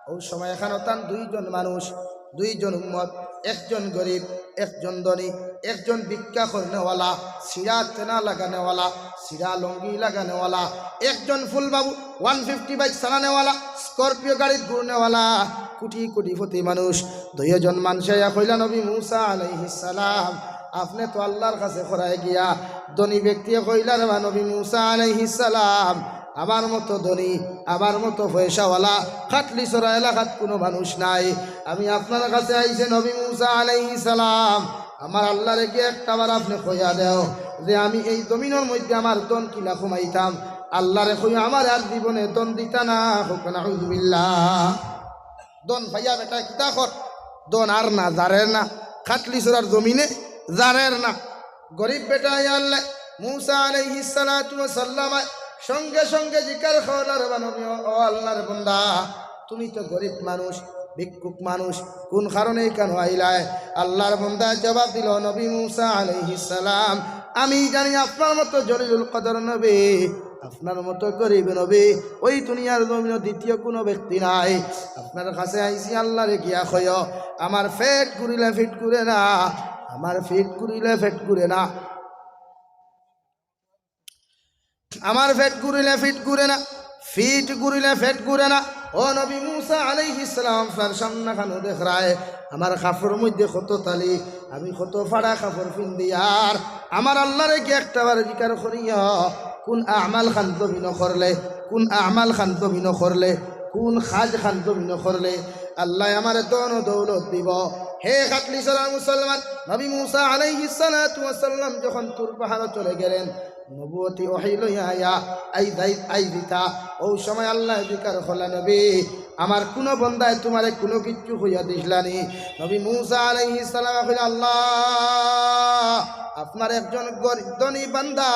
ওই সময় এখানো তান দুইজন মানুষ, দুইজন উম্মত, একজন গরিব, একজন ধনী, একজন ভিক্ষা করনেওয়ালা, সিরা তেনা লাগানেওয়ালা, সিরা লুঙ্গি লাগানেওয়ালা, একজন ফুল বাবু ওয়ান ফিফটি বাইক চালানেওয়ালা, স্করপিও গাড়িত ঘুরনেওয়ালা, কোটি কোটিপতি মানুষ। দুইজন মানষে আইয়া কইলা, "নবী মুসা আলাইহিস সালাম, আপনে তো আল্লাহর কাছে করায় গিয়া।" ধনী ব্যক্তিয়ে কইলা, "রে বা নবী মুসা আলাইহিস সালাম, আমার মতো ধনী, আমার মতো পয়সাওয়ালা খাটলিছড়া এলাকাত কুনু মানুষ নাই। আমি আপনার কাছে আইছি নবী মুসা আলাইহিস সালাম, আমার আল্লাহরে গিয়া একটাবার আপনে কইয়া দেও যে আমি এই জমিনর মধ্যে আমার ধন কিলা কমাইতাম। আল্লাহরে কইও আমারে আর জীবনে ধন দিতা না।" কউক্কা নাউজুবিল্লাহ। ধন পাইয়া বেটায় কিতা কর? ধন আর না, জারের না। খাটলিছড়ার জমিনে জারের না। গরিব বেটায় আল্লাহ মুসা আলাইহিস সালাতু ওয়াস সালাম সঙ্গে সঙ্গে জিকার করলা, "রে বা নবী, ও আল্লাহর বান্দা, তুমি তো গরিব মানুষ, ভিক্ষুক মানুষ, কুন কারণে ইখানো আইলায়?" আল্লাহর বান্দায় জবাব দিল, "নবী মুসা আলাইহিস সালাম, আমি জানি আপনার মতো জলিলুল কদর নবী, আপনার মতো গরিব নবী, ওই দুনিয়ার জমিনো দ্বিতীয় কুনু ব্যক্তি নাই। আপনার কাছে আইছি, আল্লাহরে গিয়া কইও, আমার পেট ঘুরিলে ফিট ঘুরে না, আমার ফিট ঘুরিলে ফিট ঘুরে না, আমার পেট ঘুরিলে ফিট ঘুরে না, ফিট ঘুরিলে পেট ঘুরে না।" ও নবী মুসা আলাইহিস সালাম, আপনার সামনে খানো দেখরায়, আমার কাপড়র মধ্যে কত তালি, আমি কত ফাড়া কাপড় পিন্দিয়ার, আমার আল্লাহরে গিয়া একটাবার জিকার করিও, কুন আমাল খান জমিনো করলে, কুন আমাল খান জমিনো করলে, কুন কাজ খান জমিনো করলে আল্লায় আমারে ধন ও দৌলত দিব। হে খাটলিছড়ার মুসলমান, নবী মুসা আলাইহিস সালাতু ওয়াস সালাম যখন তুর পাহাড়ো চলে গেলেন, নবুয়তি ওহী লইয়া আইয়া, আই যাই, আই দিতা, ওই সময় আল্লায় জিকার করলা, "নবী, আমার কুনু বন্দায় তুমারে কুনু কিচ্ছু কইয়া দিছলা নি?" নবী মুসা আলাইহিস সালাম কইলা, "আল্লাহ, আপনার একজন গরিব ধনী বান্দা,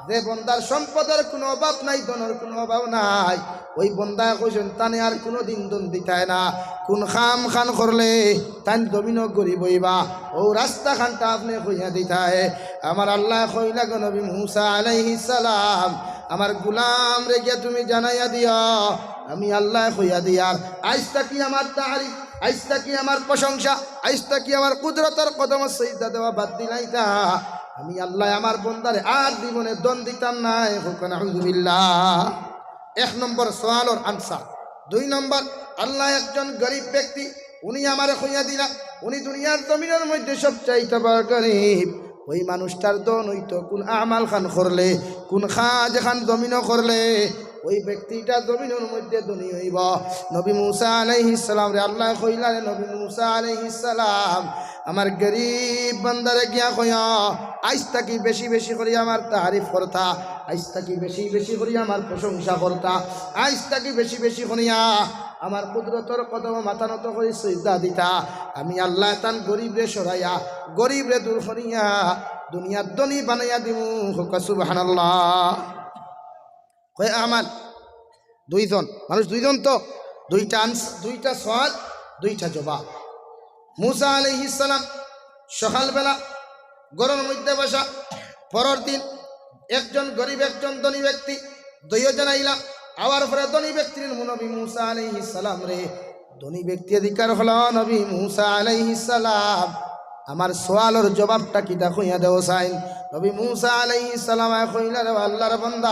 যে বন্দার সম্পদর কুনু অভাব নাই, ধনর কুনু অভাব নাই, ওই বন্দায় কইছইন তানে আর কুনু দিন ধন দিতায় না, কুন কাম খান করলে তাইন জমিনো গরিব অইবা, ও রাস্তা খানটা আপনে কইয়া দিতায়।" আমার আল্লায় কইলা, "গো নবী মুসা আলাইহিস সালাম, আমার গুলামরে গিয়া তুমি জানাইয়া দিও, আমি আল্লায় কইয়া দিয়ার, আইজ থাকি আমার তারিফ, আইজ থাকি আমার প্রশংসা, আইজ থাকি আমার কুদরতর কদমো সিজদা দেওয়া বাদ দিলাইতা। আমি আল্লায় আমার বন্দারে আর জীবনে ধন দিতাম নায়। কউক্কা নাউজুবিল্লাহ। এক নম্বর সওয়ালর আনসার। দুই নম্বর, আল্লায় একজন গরিব ব্যক্তি, উনি আমারে কইয়া দিলা, উনি দুনিয়ার জমিনর মধ্যে সবচাইতে বড় গরিব। ওই মানুষটার ধন অইতো কুন আমাল খান করলে, কুন কাজ খান জমিনো করলে, ওই ব্যক্তিটা জমিনর মধ্যে ধনী অইবো। নবী মুসা আলাইহিস সালামরে আল্লায় কইলা, "রে নবী মুসা আলাইহিস সালাম, আমার গরিব বান্দারে গিয়া কইও, আইজ থাকি বেশি বেশি করি আমার তারিফ করতা, আইজ থাকি বেশি বেশি করি আমার প্রশংসা করতা, আইজ থাকি বেশি বেশি করিয়া আমার কুদরতর কদমো মাথা নত করি সিজদা দিতা। আমি আল্লায় তান গরিবরে সরাইয়া, গরিবরে দূর করিয়া দুনিয়ার ধনী বানাইয়া দিমু।" কউক্কা সুবহানাল্লাহ। কয় আমাল। দুইজন, মানুষ দুইজন তো, দুইটা আনস-, দুইটা সওয়াল, দুইটা জবাব। মুসা আলাইহিস সালাম সকালবেলা ঘরর মধ্যে বসা, পরর দিন একজন গরিব, একজন ধনী ব্যক্তি, দুইওজন আইলা। আওয়ার পরে ধনী ব্যক্তির নবী মুসা আলাইহিস সালামরে, ধনী ব্যক্তি অধিকার হলো নবী মুসা আলাইহিস সালাম, আমার সওয়ালর জবাবটা কিতা কইয়া দেও চাইন। নবী মুসা আলাইহিস সালাম আয় কইলা, "রে আল্লাহর বান্দা,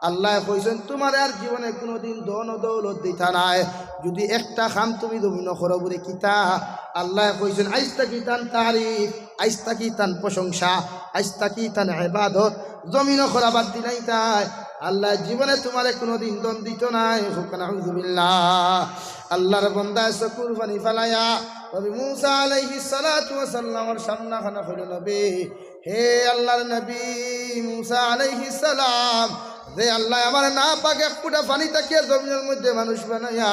আল্লায় কইছইন তুমারে আর জীবনে কুনুদিন ধন দৌলত দিতা নায়, যুদি একটা কাম তুমি জমিনো করো।" বুলে, "কিতা?" আল্লায় কইছইন, "আইজ থাকি তান তারিফ, আইজ থাকি তান প্রশংসা, আইজ থাকি তান ইবাদত জমিনো করা বাদ দিলাইতায়। আল্লায় জীবনে তুমারে কুনুদিন ধন দিতো নায়।" কউক্কা নাউজুবিল্লাহ। আল্লাহর বান্দায় চকুর পানি ফালাইয়া নবী মুসা আলাইহিস সালাতু ওয়াস সালামর সামনে খানো কইলো, "নবী, হে আল্লাহর নবী মুসা আলাইহিস সালাম, যে আল্লায় আমারে নাপাক এক ফুটা পানি থাকিয়া জমিনর মধ্যে মানুষ বানাইয়া,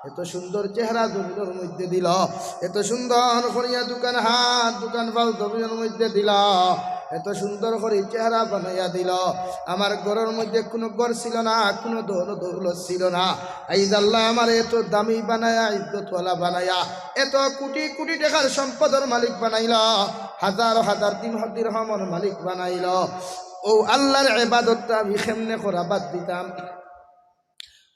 এত সুন্দর চেহারা জমিনর মধ্যে দিলো, এত সুন্দর করিয়া দুখান হাত, দুখান পাও জমিনর মধ্যে দিলো, এত সুন্দর করি চেহারা বানাইয়া দিলো, আমার ঘরর মধ্যে কুনু ঘর ছিল না, কুনু ধন দৌলত ছিল না, আইজ আল্লায় আমারে এত দামি বানাইয়া, ইজ্জতওয়ালা বানাইয়া, এত কোটি কোটি টেকার সম্পদর মালিক বানাইলো, হাজার হাজার দিন দিরহামর মালিক বানাইলো। অউ আল্লাহর ইবাদতটা আমি কেমনে করা বাদ দিতাম?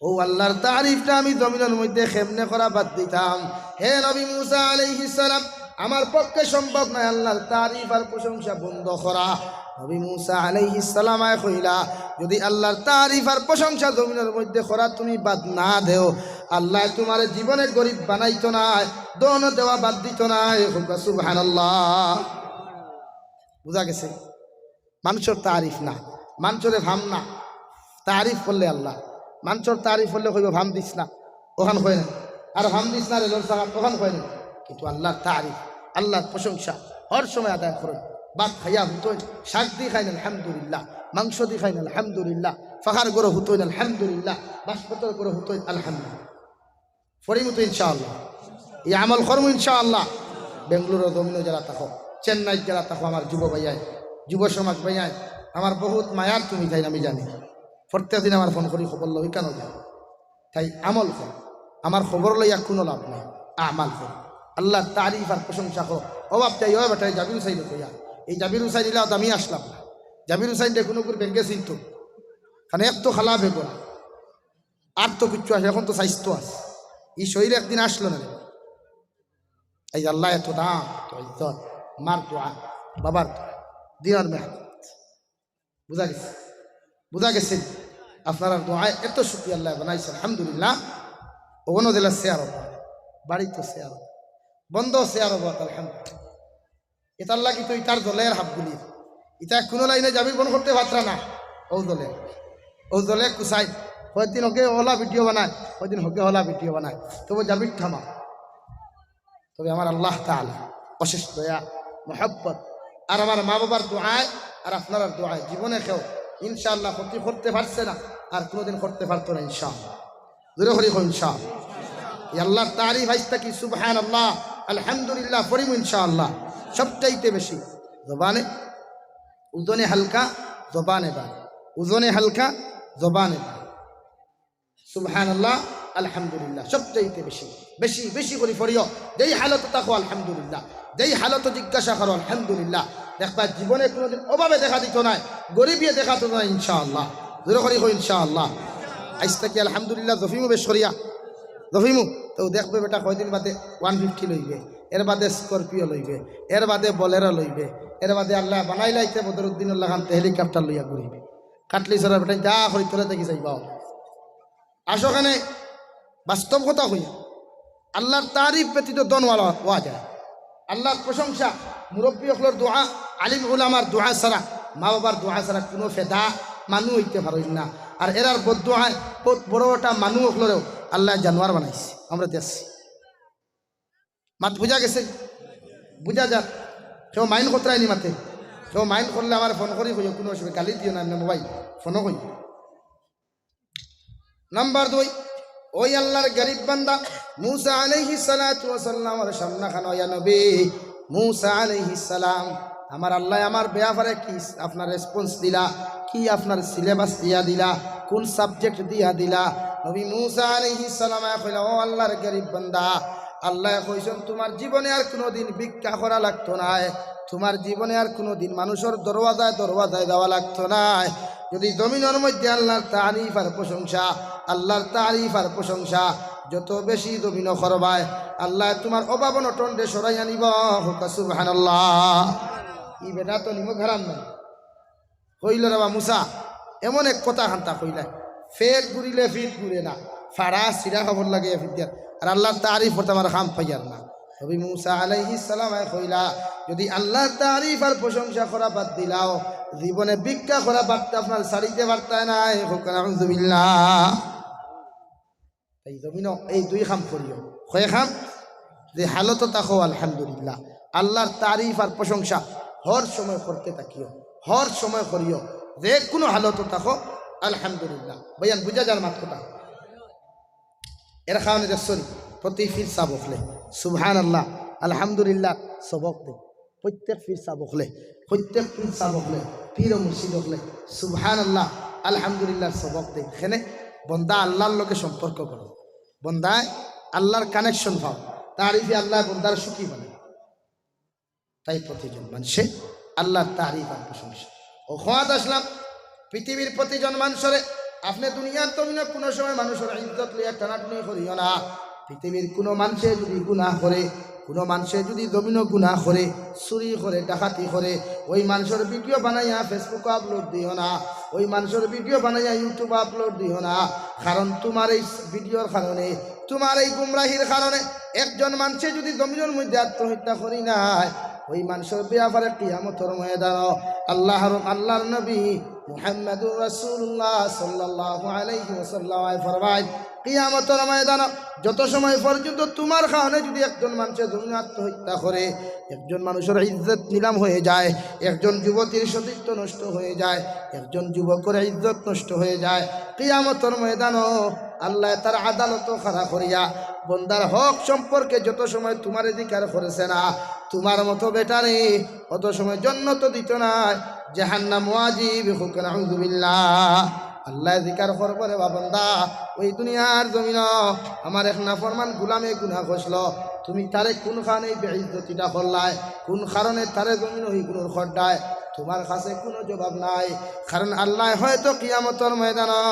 অউ আল্লাহর তারিফটা আমি জমিনর মধ্যে কেমনে করা বাদ দিতাম?" হে নবী মুসা আলাইহিস সালাম, আমার পক্ষে সম্ভব নায় আল্লাহর তারিফ আর প্রশংসা বন্ধ করা। নবী মুসা আলাইহিস সালাম আয় কইলা, "যুদি আল্লাহর তারিফ আর প্রশংসা জমিনর মধ্যে করা তুমি বাদ না দেও, আল্লায় তুমারে জীবনে গরিব বানাইতো নায়, ধন দেওয়া বাদ দিতো নায়।" কউক্কা সুবহানাল্লাহ। বুঝা গেছে? মানষর তারিফ না, মানষরে ভাম না, তারিফ করলে আল্লাহ। মানষর তারিফ করলে কইবো, "ভাম দিস না", অখান কয় না। আর "ভাম দিস না রে লোর সাহাব", অখান কয় না। কিন্তু আল্লাহর তারিফ, আল্লাহর প্রশংসা হর সময় আদায় করইন। ভাত খাইয়া হুতইন, শাক দি খাইন আলহামদুলিল্লাহ, মাংস দি খাইন আলহামদুলিল্লাহ, পাকার ঘরো হুতইন আলহামদুলিল্লাহ, বাসপতর ঘরো হুতইন আলহামদুলিল্লাহ। পড়িমু তো ইনশাআল্লাহ, ই আমল করমু ইনশাআল্লাহ। বেঙ্গালুরর জমিনো যারা থাকো, চেন্নাইত যারা থাকো, আমার যুব ভাইয়াইন, যুব সমাজ ভাইয়াইন, আমার বহুত মায়ার তুমি তাইন, আমি জানি। প্রত্যেক দিন আমার ফোন করি খবর লও, ইখানো যাও। তাই আমল করো, আমার খবর লইয়া কুনু লাভ নাই, আমাল করো, আল্লাহর তারিফ আর প্রশংসা করো। ও বাপ, তাই ও বেটা, এই জাবির হুসাইন কইয়া, এই জাবির হুসাইন ইলা তো আমি আসলাম না। জাবির হুসাইন দেখুন ওগুর ব্যাংকে চিনতো, কারণ এক তো খালা বেগর, আর তো কিচ্ছু আছে, এখন তো স্বাস্থ্য আছে। ই শরীর একদিন আসলো না রে। এই আল্লাহ এত দাম, এত ইজ্জত, মার দোয়া, বাবার দোয়া, দিনর মেহনত। বুঝা গেছে? বুঝা গেছে? আপনারার দোয়ায় এত সুখী আল্লাহ বানাইছে, আলহামদুলিল্লাহ। ওখানো দিলা শেয়ার হবো, বাড়ি তো শেয়ার হবো, বন্ধ শেয়ার হবো, আলহামদুলিল্লাহ। ইতার লাগি তো ইতার দলের হাবগুলি। ইতা কুনু লাইনে জাবির বন্ধ করতে পারতরা না। ও দলে, ও দলে কুসাই। কয়দিন হগে ওলা ভিডিও বানায়, কয়দিন হগে ওলা ভিডিও বানায়। তবু জাবির থামা। তবে আমার আল্লাহ তাআলা অশেষ দয়া, মহব্বত, আর আমার মা বাবার দোয়ায়, আর আপনারার দোয়ায় জীবনে কেউ ইনশাআল্লাহ ক্ষতি করতে পারছে না, আর কোনোদিন করতে পারতো না ইনশাআল্লাহ। জোরে করি কও ইনশাআল্লাহ। এই আল্লাহর তারিফ আইজ থাকি সুবহানাল্লাহ, আলহামদুলিল্লাহ পড়িমু ইনশাআল্লাহ। সবচাইতে বেশি জবানে, ওজনে হালকা, জবানে ভার। ওজনে হালকা, জবানে ভার। সুবহানাল্লাহ, আলহামদুলিল্লাহ, সবচাইতে বেশি, বেশি, বেশি করি পড়িও। যেই হালতো থাকো আলহামদুলিল্লাহ, যেই হালতো জিজ্ঞাসা করো আলহামদুলিল্লাহ। দেখবা জীবনে কোনোদিন অভাবে দেখা দিতো নায়, গরিবিয়ে দেখা দিতো নায় ইনশাআল্লাহ। জোরে করি কও ইনশাআল্লাহ। আইজ থাকি আলহামদুলিল্লাহ জফিমু বেশ করিয়া, জফিমু। তো দেখবে বেটা কয়দিন বাদে ওয়ান ফিফটি লইবে, এর বাদে স্করপিও লইবে, এর বাদে বলেরো লইবে, এর বাদে আল্লায় বানাইলাইতে বদরুদ্দিনর লাখান তে হেলিকপ্টার লইয়া ঘুরিবে। কাটলি সরা বেটা যা করি তোরা দেখি যাইবা। আসো কেনে, বাস্তব কথা কইয়া, আল্লার তারিফ ব্যতীত ধন ওয়ালা অওয়া যায়। আল্লার প্রশংসা, মুরব্বি অকলর দোয়া, আলিম উলামার দোয়া ছাড়া, মা বাবার দোয়া ছাড়া কুনু ফেদা মানুষ অইতে পারইন না। আর এরার বদদোয়ায় বউত বড় একটা মানুষ অকলরেও আল্লায় জানোয়ার বানাইছে। আমরা দেখছি। মাত বুঝা গেছে? বুঝা যার। কেউ মাইন্ড করতারায় নি মাতে? কেউ মাইন্ড করলে আমারে ফোন করি কইও, কুনু অসুবিধা, গালি দিও না, এমনে মোবাইল ফোনও কইও। নাম্বার দুই, ওই আল্লার গরিব বান্দা মুসা আলাইহিস সালাতু ওয়াস সালামর সামনাখানো, ইয়া নবী মুসা আলাইহিস সালাম, আমার আল্লায় আমার বেয়াপারে কি আপনার রেসপন্স দিলা, কি আপনার সিলেবাস দিয়া দিলা, কুন সাবজেক্ট দিয়া দিলা? নবী মুসা আলাইহিস সালামে কইলা, ও আল্লার গরিব বান্দা, আল্লায় কইছইন, তুমার জীবনে আর কুনুদিন ভিক্ষা করা লাগতো নায়, তুমার জীবনে আর কুনুদিন মানুষর দরওয়াজায় দরওয়াজায় যাওয়া লাগতো নায়। যদি জমিনর মধ্যে আল্লার তারিফ আর প্রশংসা, আল্লার তারিফ আর প্রশংসা যত বেশি জমিনো করবায়, আল্লায় তুমার অভাব অনটনরে সরাইয়া নিবা। কউক্কা সুবহানাল্লাহ। ই বেটা তো নিমক হারাম নায়। কইলো, রে বা মুসা, এমন এক কথা কান্তা কইলা, পেট ঘুরিলে ফিট ঘুরে না, ফাড়া ছিড়া কাপড় লাগাইয়া ফিট দিয়ার, আর আল্লার তারিফ করতে আমার কাম পাইয়ার না। নবী মুসা আলাইহিস সালামে কইলা, যদি আল্লার তারিফ আর প্রশংসা করা বাদ দিলাও, জীবনে ভিক্ষা করা বাদ আপনার ছাড়িতে পারতায় নায়। কউক্কা নাউজুবিল্লাহ। তাই জমিনো এই দুই কাম করিও। কয় কাম? যে হালতো থাকো আলহামদুলিল্লাহ, আল্লার তারিফ আর প্রশংসা হর সময় করতে থাকিও, হর সময় করিও, যে কুনু হালতো থাকো আলহামদুলিল্লাহ। বয়ান বুঝা যার মাত কথা? এর কারণে দেখছনি প্রতি পীর সাব অকলে সুবহানাল্লাহ, আলহামদুলিল্লাহ সবক দেইন। প্রত্যেক পীর সাব অকলে, প্রত্যেক পীর সাব অকলে, পীর ও মুর্শিদ অকলে সুবহানাল্লাহ, আলহামদুলিল্লাহর সবক দেইন। কেনে? বন্দা আল্লার লগে সম্পর্ক করো, বন্দায় আল্লার কানেকশন পাও, তারিফে আল্লায় বন্দারে সুখী বানায়। তাই প্রতিজন মানষে আল্লার তারিফ আর প্রশংসা। অউ কওয়াত আছলাম, পৃথিবীর প্রতিজন মানষরে, আপনে দুনিয়ার জমিনো কুনু সময় মানষর ইজ্জত লইয়া টানাটুনি করিও না। পৃথিবীর কুনু মানষে যুদি গুনাহ করে, কুনু মানষে যুদি জমিনো গুনাহ করে, চুরি করে, ডাকাতি করে, ওই মানষর ভিডিও বানাইয়া Facebook-ও আপলোড দিও না, ওই মানষর ভিডিও বানাইয়া YouTube-ও আপলোড দিও না। কারণ তুমার এই ভিডিওর কারণে, তুমার এই গুমরাহির কারণে একজন মানষে যুদি জমিনর মধ্যে আত্মহত্যা করি নেয়, ওই মানষর বেয়াপারে কিয়ামতর ময়দানো আল্লাহর, আল্লাহর নবী মুহাম্মাদুর রাসূলুল্লাহ সাল্লাল্লাহু আলাইহি ওয়াসাল্লামে ফরমাইন, কিয়ামতর ময়দানো যত সময় পর্যন্ত তুমার কারণে যুদি একজন মানষে জমিনো আত্মহত্যা করে, একজন মানষর ইজ্জত নিলাম হয়ে যায়, একজন যুবতীর সতীত্ব নষ্ট হয়ে যায়, একজন যুবকর ইজ্জত নষ্ট হয়ে যায়, কিয়ামতর ময়দানো আল্লায় তার আদালতো খাড়া করিয়া বন্দার হক সম্পর্কে যত সময় তুমারে জিকার করেছে না, তুমার মতো বেটারে অত সময় জন্নতো দিতো নায়, জাহান্নাম ওয়াজিব। কউক্কা নাউজুবিল্লাহ। আল্লায় জিকার করবো, রে বা বন্দা, ওই দুনিয়ার জমিনো আমার এক নাফরমান গুলামে গুনাহ করছিল, তুমি তারে কুন কারণে বেইজ্জতিটা করলায়, কুন কারণে তারে জমিনো হি গুনাহ করলায়, তুমার কাছে কুনু জবাব নাই। কারণ আল্লায় হয়তো কিয়ামতর ময়দানো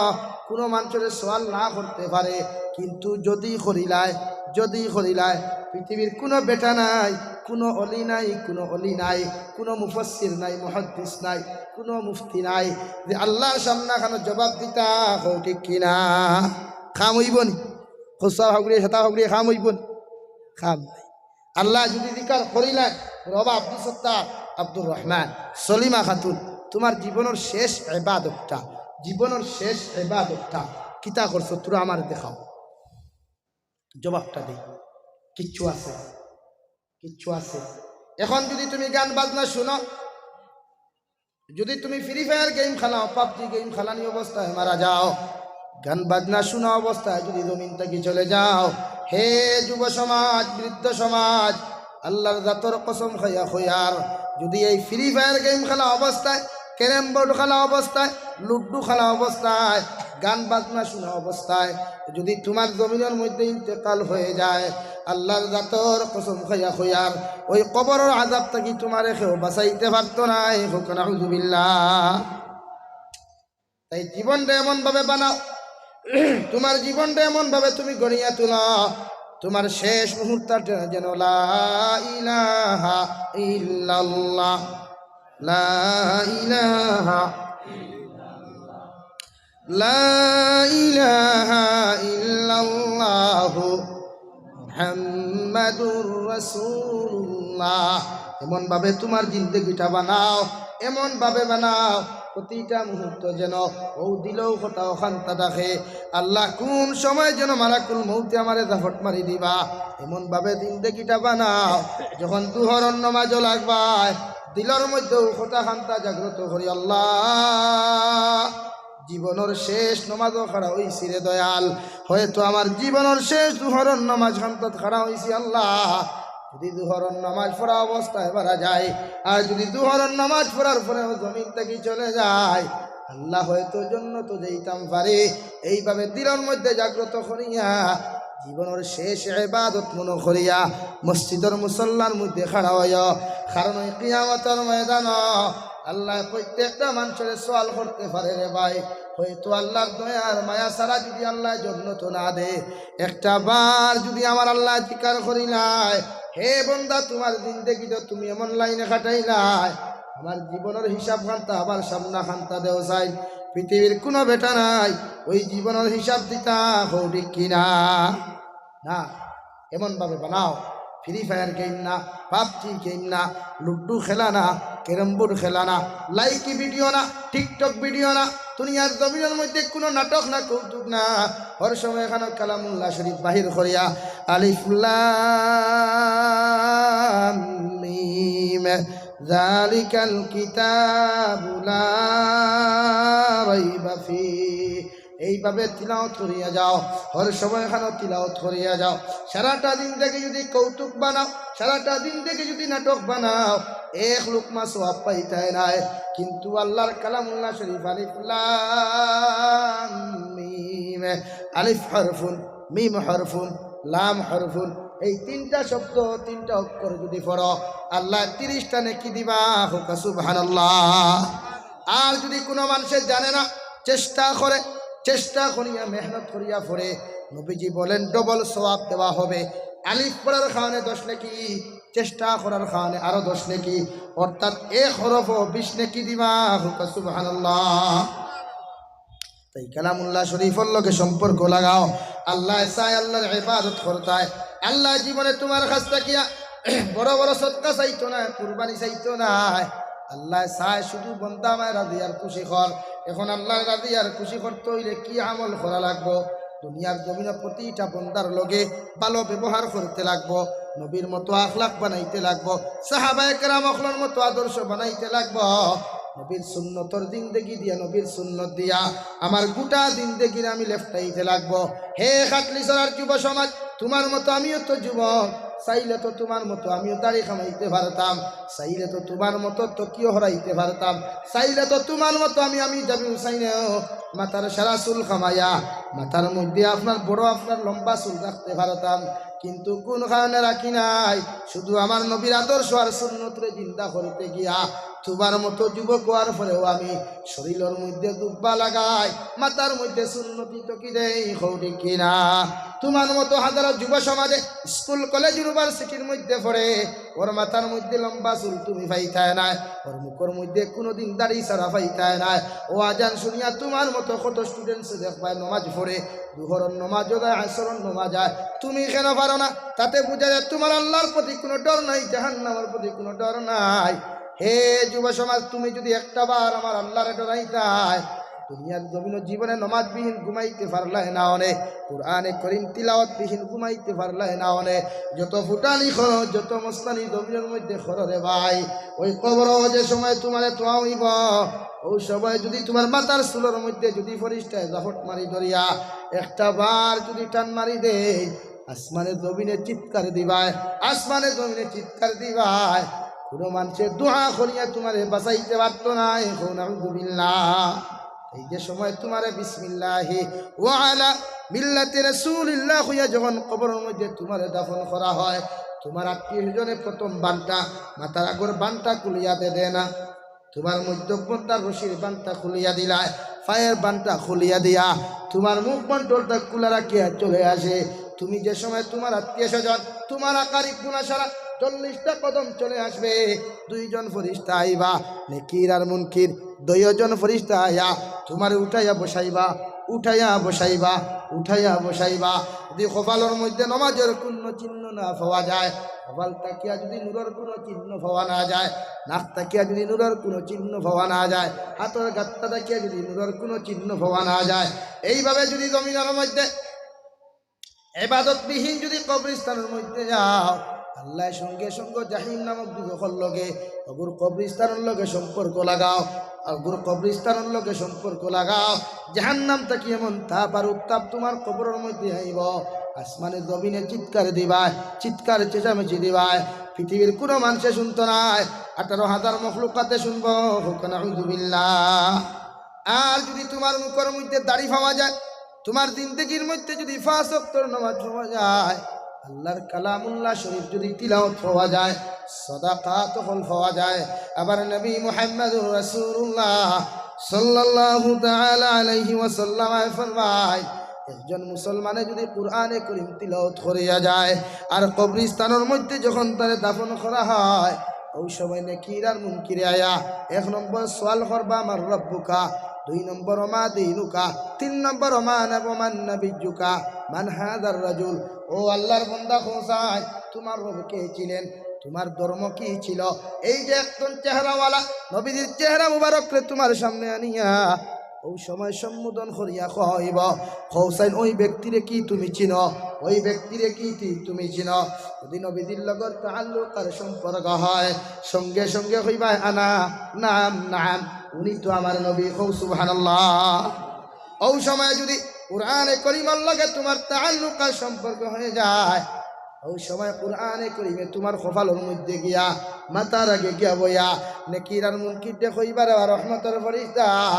কুনু মানষরে সওয়াল না করতে পারে, কিন্তু যুদি করিলায়, যুদি করিলায়, পৃথিবীর কুনু বেটা নাই, কুনু অলি নাই, কুনু অলি নাই, কুনু মুফাসসির নাই, মুহাদ্দিস নাই, কুনু মুফতি নাই, যে আল্লার সামনাখানো জবাব দিতা, কও ঠিক কি না? কাম অইবো নি? খুসা হগরে, সাতা হগরে, কাম অইবো নি? কাম নাই। আল্লায় যুদি জিকার করিলায়, রবা আব্দুস সত্তার, আব্দুর রহমান, সলিমা খাতুন, তুমার জীবনর শেষ এবাদতটা, জীবনর শেষ এবাদতটা কিতা করছো? থুড়া আমারে দেখাও, জবাবটা দেই। কিচ্ছু আছে? কিচ্ছু আছে? এখন যুদি তুমি গান বাজনা হুনো, যুদি তুমি ফ্রি ফায়ার গেম খেলাও, পাবজি গেম খেলানি অবস্থায় মারা যাও, গান বাজনা হুনা অবস্থায় যুদি জমিন থাকি চলে যাও, হে যুব সমাজ, বৃদ্ধ সমাজ, আল্লার জাতর কসম খাইয়া কইয়ার, যুদি এই ফ্রি ফায়ার গেম খেলা অবস্থায়, ক্যারাম বোর্ড খেলা অবস্থায়, লুডু খেলা অবস্থায়, গান বাজনা হুনা অবস্থায় যুদি তুমার জমিনর মধ্যে ইন্তেকাল হয়ে যায়, আল্লার জাতর কসম খাইয়া কইয়ার, ওই কবরর আযাব থাকি তুমারে কেউ বাঁচাইতে পারতো নায়। কউক্কা নাউজুবিল্লাহ। তাই জীবনরে এমন ভাবে বানাও, তোমার জীবনটা এমন ভাবে তুমি গড়িয়া তুলো, তোমার শেষ মুহূর্তটা যেন লা ইলাহা ইল্লাল্লাহ, লা ইলাহা, লা ইলাহা ইল্লাল্লাহু মুহাম্মাদুর রাসূলুল্লাহ। এমন ভাবে তোমার জিন্দেগিটা বানাও, এমন ভাবে বানাও, প্রতিটা মুহূর্ত যেন অউ দিলো কথা অখানতা থাকে, আল্লাহ, কোন সময় যেন মালাকুল মউতে আমারে জাফট মারি দিবা। এমন ভাবে জিন্দেগিটা বানাও, যখন দুহরর নমাজও লাগবায়, দিলর মধ্যে অউ কথা খানতা জাগ্রত করি, আল্লাহ, জীবনর শেষ নমাজও খাড়া অইছি রে দয়াল, হয়তো আমার জীবনর শেষ দুহরর নমাজ খানতাত খাড়া অইছি আল্লাহ। যদি দুহরর নমাজ পড়া অবস্থায় মারা যায়, আর যদি দুহরর নমাজ পড়ার পরেও জমিন থাকি চলে যায়, আল্লাহ, হয়তো জন্নতো যাইতাম পারি। এইভাবে দিলর মধ্যে জাগ্রত করিয়া, জীবনর শেষ ইবাদত মনো করিয়া মসজিদর মুসল্লার মধ্যে খাড়া অইও। কারণ ওই কিয়ামতর ময়দানো আল্লাহ প্রত্যেকটা মানষরে সওয়াল করতে পারে রে ভাই। হয়তো আল্লাহর দয়ার মায়া ছাড়া যদি আল্লাহ জন্নতো না দে, একটা বার যদি আমার আল্লাহ জিকার করিলায়, হে বন্দা, তোমার জিন্দেগিটা তুমি এমন লাইনে কাটাইলায়, আমার জীবনর হিসাব খানতা আবার সামনা খানতা দেও চাই। পৃথিবীর কোনো বেটা নাই, ওই জীবনর হিসাব দিতা, কও ঠিক কিনা? না, এমন ভাবে বানাও, ফ্রি ফায়ার গেম না, পাবজি গেম না, লুডু খেলা না, ক্যারম বোর্ড খেলা না, লাইকি ভিডিও না, টিকটক ভিডিও না, দুনিয়ার জমিনর মধ্যে কোনো নাটক না, কৌতুক না, হর সময় এখানো কালামুল্লাহ শরীফ বাহির করিয়া, আলিফ লাম মিম, যালিকাল কিতাবু লা রাইবা ফি, এইভাবে তিলাওয়াত করিয়া যাও, হর সময় এখানো তিলাওয়াত করিয়া যাও। সারাটা জিন্দেগি যদি কৌতুক বানাও, সারাটা জিন্দেগি যদি নাটক বানাও, এক লুকমা সওয়াব পাইতায় নায়। কিন্তু আল্লাহর কালামুল্লাহ শরীফ, আলিফ লাম মিম, আলিফ হরফুন, মিম হরফুন, লাম হরফুন, এই তিনটা শব্দ, তিনটা অক্ষর যদি পড়ো, আল্লাহ তিরিশটা নেকি দিবা। কউক্কা সুবহানাল্লাহ। আর যদি কোনো মানষে জানে না, চেষ্টা করে, চেষ্টা করিয়া, মেহনত করিয়া পড়ে, নবীজি বলেন, ডবল সওয়াব দেওয়া হবে। আলিফ পড়ার কারণে দশ নেকি, চেষ্টা করার কারণে আরো দশ নেকি, অর্থাৎ এক হরফও বিশ নেকি দিবা। কউক্কা সুবহানাল্লাহ। তাই কালামুল্লাহ শরীফর লগে সম্পর্ক লাগাও। আল্লাহ চায়, আল্লাহর ইবাদত করতায়। আল্লাহ জীবনে তোমার কাছ থাকিয়া বড় বড় সদকা চাইতো না, কুরবানি চাইতো না। আল্লাহ চায় শুধু বন্দা আমায় রাজি আর খুশি কর। এখন আল্লাহর রাজি আর খুশি করতে অইলে কি আমল করা লাগবো? দুনিয়ার জমিনো প্রতিটা বন্দার লগে ভালো ব্যবহার করতে লাগবো, নবীর মতো আখলাক বানাইতে লাগবো, সাহাবায়ে কেরাম অকলর মতো আদর্শ বানাইতে লাগবো। নবীর সুন্নতর জিন্দেগি দিয়া, নবীর সুন্নত দিয়া আমার গোটা জিন্দেগির আমি লেফটাইতে লাগবো। হে খাটলিছড়ার যুব সমাজ, তোমার মতো আমিও তো যুবক, চাইলে তো তোমার মতো আমিও দাড়ি কামাইতে পারতাম, চাইলে তো তোমার মতো তকিও হরাইতে পারতাম, চাইলে তো তোমার মতো আমি, আমি জাবি হুসাইনেও মাথার সারা চুল কামাইয়া মাথার মধ্যে আপনার বড়, আপনার লম্বা চুল রাখতে পারতাম, কিন্তু কোন কারণে রাখি নাই? শুধু আমার নবীর আদর্শ আর সুন্নতরে জিন্দা করতে গিয়া তোমার মতো যুবক হওয়ার পরেও আমি শরীরর মধ্যে জুব্বা লাগাই, মাথার মধ্যে সুন্নতি তকি দেই, কও ঠিক কিনা? তোমার মতো হাজারো যুব সমাজে স্কুল, কলেজ, ইউনিভার্সিটির মধ্যে পড়ে, ওর মাথার মধ্যে লম্বা চুল তুমি পাইতায় নায়, ওর মুখর মধ্যে কোনোদিন দাড়ি ছাড়া পাইতায় নায়। ও আজান শুনিয়া তোমার মতো কত স্টুডেন্টস দেখবায় নমাজ পড়ে, দুহরর নমাজও যায়, আসরর নমাজ যায়, তুমি কেন পারো না? তাতে বুঝা যায় তোমার আল্লাহর প্রতি কোনো ডর নাই, জাহান্নামের প্রতি কোনো ডর নাই। হে যুব সমাজ, তুমি যদি একটা বার আমার আল্লাহরে ডরাইতায়, দুনিয়ার জমিনো জীবনে নমাজ বিহীন ঘুমাইতে পারলায় না অনে, কোরআনে করিম তিলাওয়াত বিহীন ঘুমাইতে পারলায় না অনে, যত ফুটানি করো, যত মস্তানি জমিনর মধ্যে করো রে ভাই, ওই কবরো যে সময় তোমারে থওয়া অইবো, ওই সময় যদি তোমার মাথার চুলর মধ্যে যদি ফিরিস্তায় জাফট মারি ধরিয়া একটা বার যদি টান মারি দেয়, আসমানে জমিনে চিৎকার দিবায়, আসমানে জমিনে চিৎকার দিবায়, কোনো মানষে দোয়া করিয়া তোমারে বাঁচাইতে পারতো নায়। কও নাউজুবিল্লাহ। এই যে সময় তোমারে বিসমিল্লাহি ওয়া আলা মিল্লাতি রাসূলিল্লাহ কইয়া যখন কবরর মধ্যে তোমারে দাফন করা হয়, তোমার আত্মীয় স্বজনে প্রথম বানটা, মাথার আগর বানটা খুলিয়া দে, দে না? তোমার মধ্যবন্তার রশির বানটা খুলিয়া দিলায়, পায়ের বান্ডটা খুলিয়া দিয়া তুমার মুখমণ্ডলটা খুলা রাখিয়া চলে আসে। তুমি যে সময় তুমার আত্মীয় স্বজন, তুমার আকারিব গুনাসারা চল্লিশটা কদম চলে আসবে, দুইজন ফিরিস্তা আইবা, নেকির আর মুনকির, দুইজন ফিরিস্তা আইয়া তুমারে উঠাইয়া বসাইবা, উঠাইয়া বসাইবা, উঠাইয়া বসাইবা। যদি কপালর মধ্যে নমাজর কুনু চিহ্ন না পাওয়া যায়, কপাল থাকিয়া যদি নূরর কুনু চিহ্ন পাওয়া না যায়, নাক থাকিয়া যদি নূরর কুনু চিহ্ন পাওয়া না যায়, হাতর গাত্তা থাকিয়া যদি নূরর কুনু চিহ্ন পাওয়া না যায়, এইভাবে যদি জমিনর মধ্যে এবাদতবিহীন যদি কবরস্থানর মধ্যে যাও, আল্লায় সঙ্গে সঙ্গে জাহিম নামক দুজখর লগে, অগুর কবরস্থানর লগে সম্পর্ক লাগাও, অগুর কবরস্থানর লগে সম্পর্ক লাগাও। জাহান্নাম থাকি এমন তাপ আর উত্তাপ তুমার কবরর মধ্যে আইবো, আসমানে জমিনে চিৎকার দিবায়, চিৎকার চেঁচামেচি দিবায়, পৃথিবীর কুনু মানষে হুনতো নায়, আঠারো হাজার মখলুকাতে হুনবো। কউক্কা নাউযুবিল্লাহ। আর যদি তুমার মুখর মধ্যে দাড়ি পাওয়া যায়, তুমার জিন্দেগির মধ্যে যদি পাঁচ ওয়াক্তর নামাজ পাওয়া যায়, আল্লার কালামুল্লাহ শরীফ যদি তিলাওয়াত পাওয়া যায়, সদাকাত হকল পাওয়া যায়। আবার নবী মুহাম্মদুর রাসূলুল্লাহ সাল্লাল্লাহু তাআলা আলাইহি ওয়াসাল্লাম ফরমায়, একজন মুসলমানে যদি কুরআনে করিম তিলাওয়াত করিয়া যায়, আর কবরস্থানর মধ্যে যখন তারে দাফন করা হয়, অউ সময় নেকির আর মুনকিরে আইয়া এক নম্বর সওয়াল করবা, "মান রাব্বুকা?" দুই নম্বর, "ওমা দীনুকা?" তিন নম্বর, "ওমা নাব-, ওমান নাবিয়্যুকা? মান হাযার রাজুল?" ও আল্লার বান্দা, কও চাই, তুমার রব কে ছিলেন? তুমার ধর্ম কি ছিল? এই যে একজন চেহারাওয়ালা নবীজির চেহারা মুবারকরে তুমার সামনে আনিয়া অউ সময় সম্বোধন করিয়া কইবো, কও চাইন, ওই ব্যক্তিরে কি তুমি চিনো? ওই ব্যক্তিরে কি তি-, তুমি চিনো? যদি নবীজির লগর তাআল্লুক আর সম্পর্ক হয়, সঙ্গে সঙ্গে কইবায়, "আনা, নাম, নাম, উনি তো আমার নবী।" কও সুবহানাল্লাহ। অউ সময় যদি কুরআনে করিমর লগে তুমার তাআল্লুক আর সম্পর্ক হয়ে যায়, অউ সময় কুরআনে করিমে তুমার কপালর মধ্যে গিয়া, মাথার আগে গিয়া বইয়া, নেকির আর মুনকিররে কইবা, "রে রহমতর ফিরিস্তা,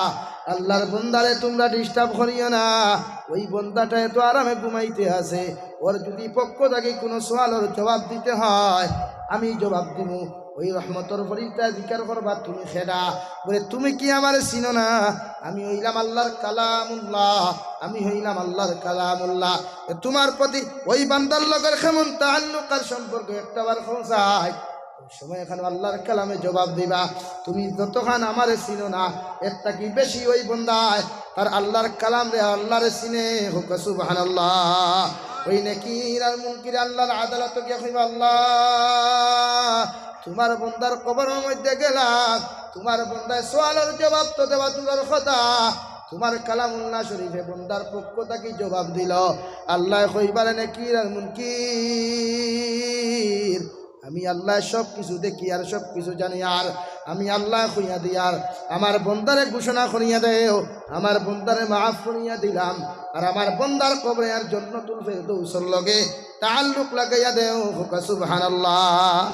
আল্লার বন্দারে তুমরা disturb করিও না, ওই বন্দাটা এত আরামে ঘুমাইতে আছে, ওর যদি পক্ষ থাকি কুনু সওয়ালর জবাব দিতে হয়, আমি জবাব দিমু।" ওই রহমতর ফিরিস্তায় জিকার করবা, "তুমি কেডা?" বলে, "তুমি কি আমারে চিনো না? আমি হইলাম আল্লার কালামুল্লাহ, আমি হইলাম আল্লার কালামুল্লাহ।" এ তুমার প্রতি ওই বান্দার লগর কেমন তাআল্লুক আর সম্পর্ক, একটা বার কও চাই। অউ সময় এখানে আল্লার কালামে জবাব দিবা, "তুমি যতখান আমারে চিনো না, এর থাকি বেশি ওই বন্দায় তার আল্লার কালামরে, আল্লারে চিনে।" কউক্কা সুবহানাল্লাহ। ওই নেকির আর মুনকিরে আল্লার আদালতো গিয়া কইবা, "আল্লাহ, তুমার বন্দার কবরর মধ্যে গেলাম, তুমার বন্দায় সওয়ালর জবাব তো দেওয়া দূরর কথা, তুমার কালামুল্লাহ শরীফে বন্দার পক্ষ থাকি জবাব দিলো।" আল্লায় কইবা, "রে নেকির আর মুনকির, আমি আল্লায় সব কিছু দেখি আর সব কিছু জানি, আর আমি আল্লায় কইয়া দিয়ার, আমার বন্দারে ঘোষণা করিয়া দেও, আমার বন্দারে মাফ করিয়া দিলাম, আর আমার বন্দার কবরে আর জান্নাতুল ফেরদৌসর লগে তাআল্লুক লাগাইয়া দেও।" কউক্কা সুবহানাল্লাহ।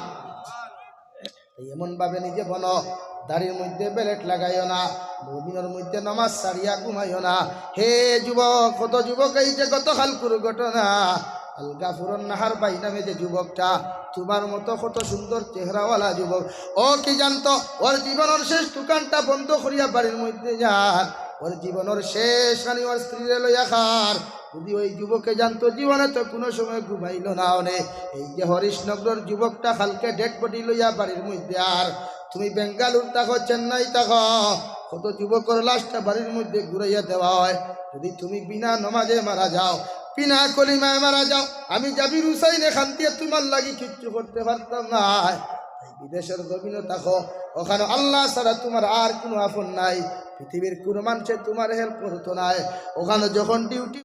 তাই এমন ভাবে নিজে বনো, দাড়ির মধ্যে বেলেট লাগাইও না, জমিনর মধ্যে নামাজ ছাড়িয়া ঘুমাইও না। হে যুবক, কত যুবক, এই যে গতকালকুর ঘটনা, আল গাফুরুন নাহারবাই নামে যে যুবকটা, তুমার মতো কত সুন্দর চেহারাওয়ালা যুবক, ও কি জানতো, ওর জীবনর শেষ দোকানটা বন্ধ করিয়া বাড়ির মধ্যে যার, ওর জীবনর শেষ খানি ওর স্ত্রীরে লইয়া খার। যদি ওই যুবকে জানতো, জীবনে তো কুনু সময় ঘুমাইলো না অনে। এই যে হরিশনগরর যুবকটা কালকে dead body লইয়া বাড়ির মধ্যে, আর তুমি বেঙ্গালুর থাকো, চেন্নাই থাকো, কত যুবকর লাশটা বাড়ির মধ্যে ঘুরাইয়া দেওয়া হয়। যদি তুমি বিনা নমাজে মারা যাও, বিনা কলিমায় মারা যাও, আমি জাবির হুসাইনে কান্দিয়া তুমার লাগি কিচ্ছু করতে পারতাম না। এই বিদেশর জমিনো থাকো, ওখানো আল্লাহ ছাড়া তুমার আর কুনু আপন নাই, পৃথিবীর কুনু মানষে তুমার help করতো নায়। ওখানো যখন duty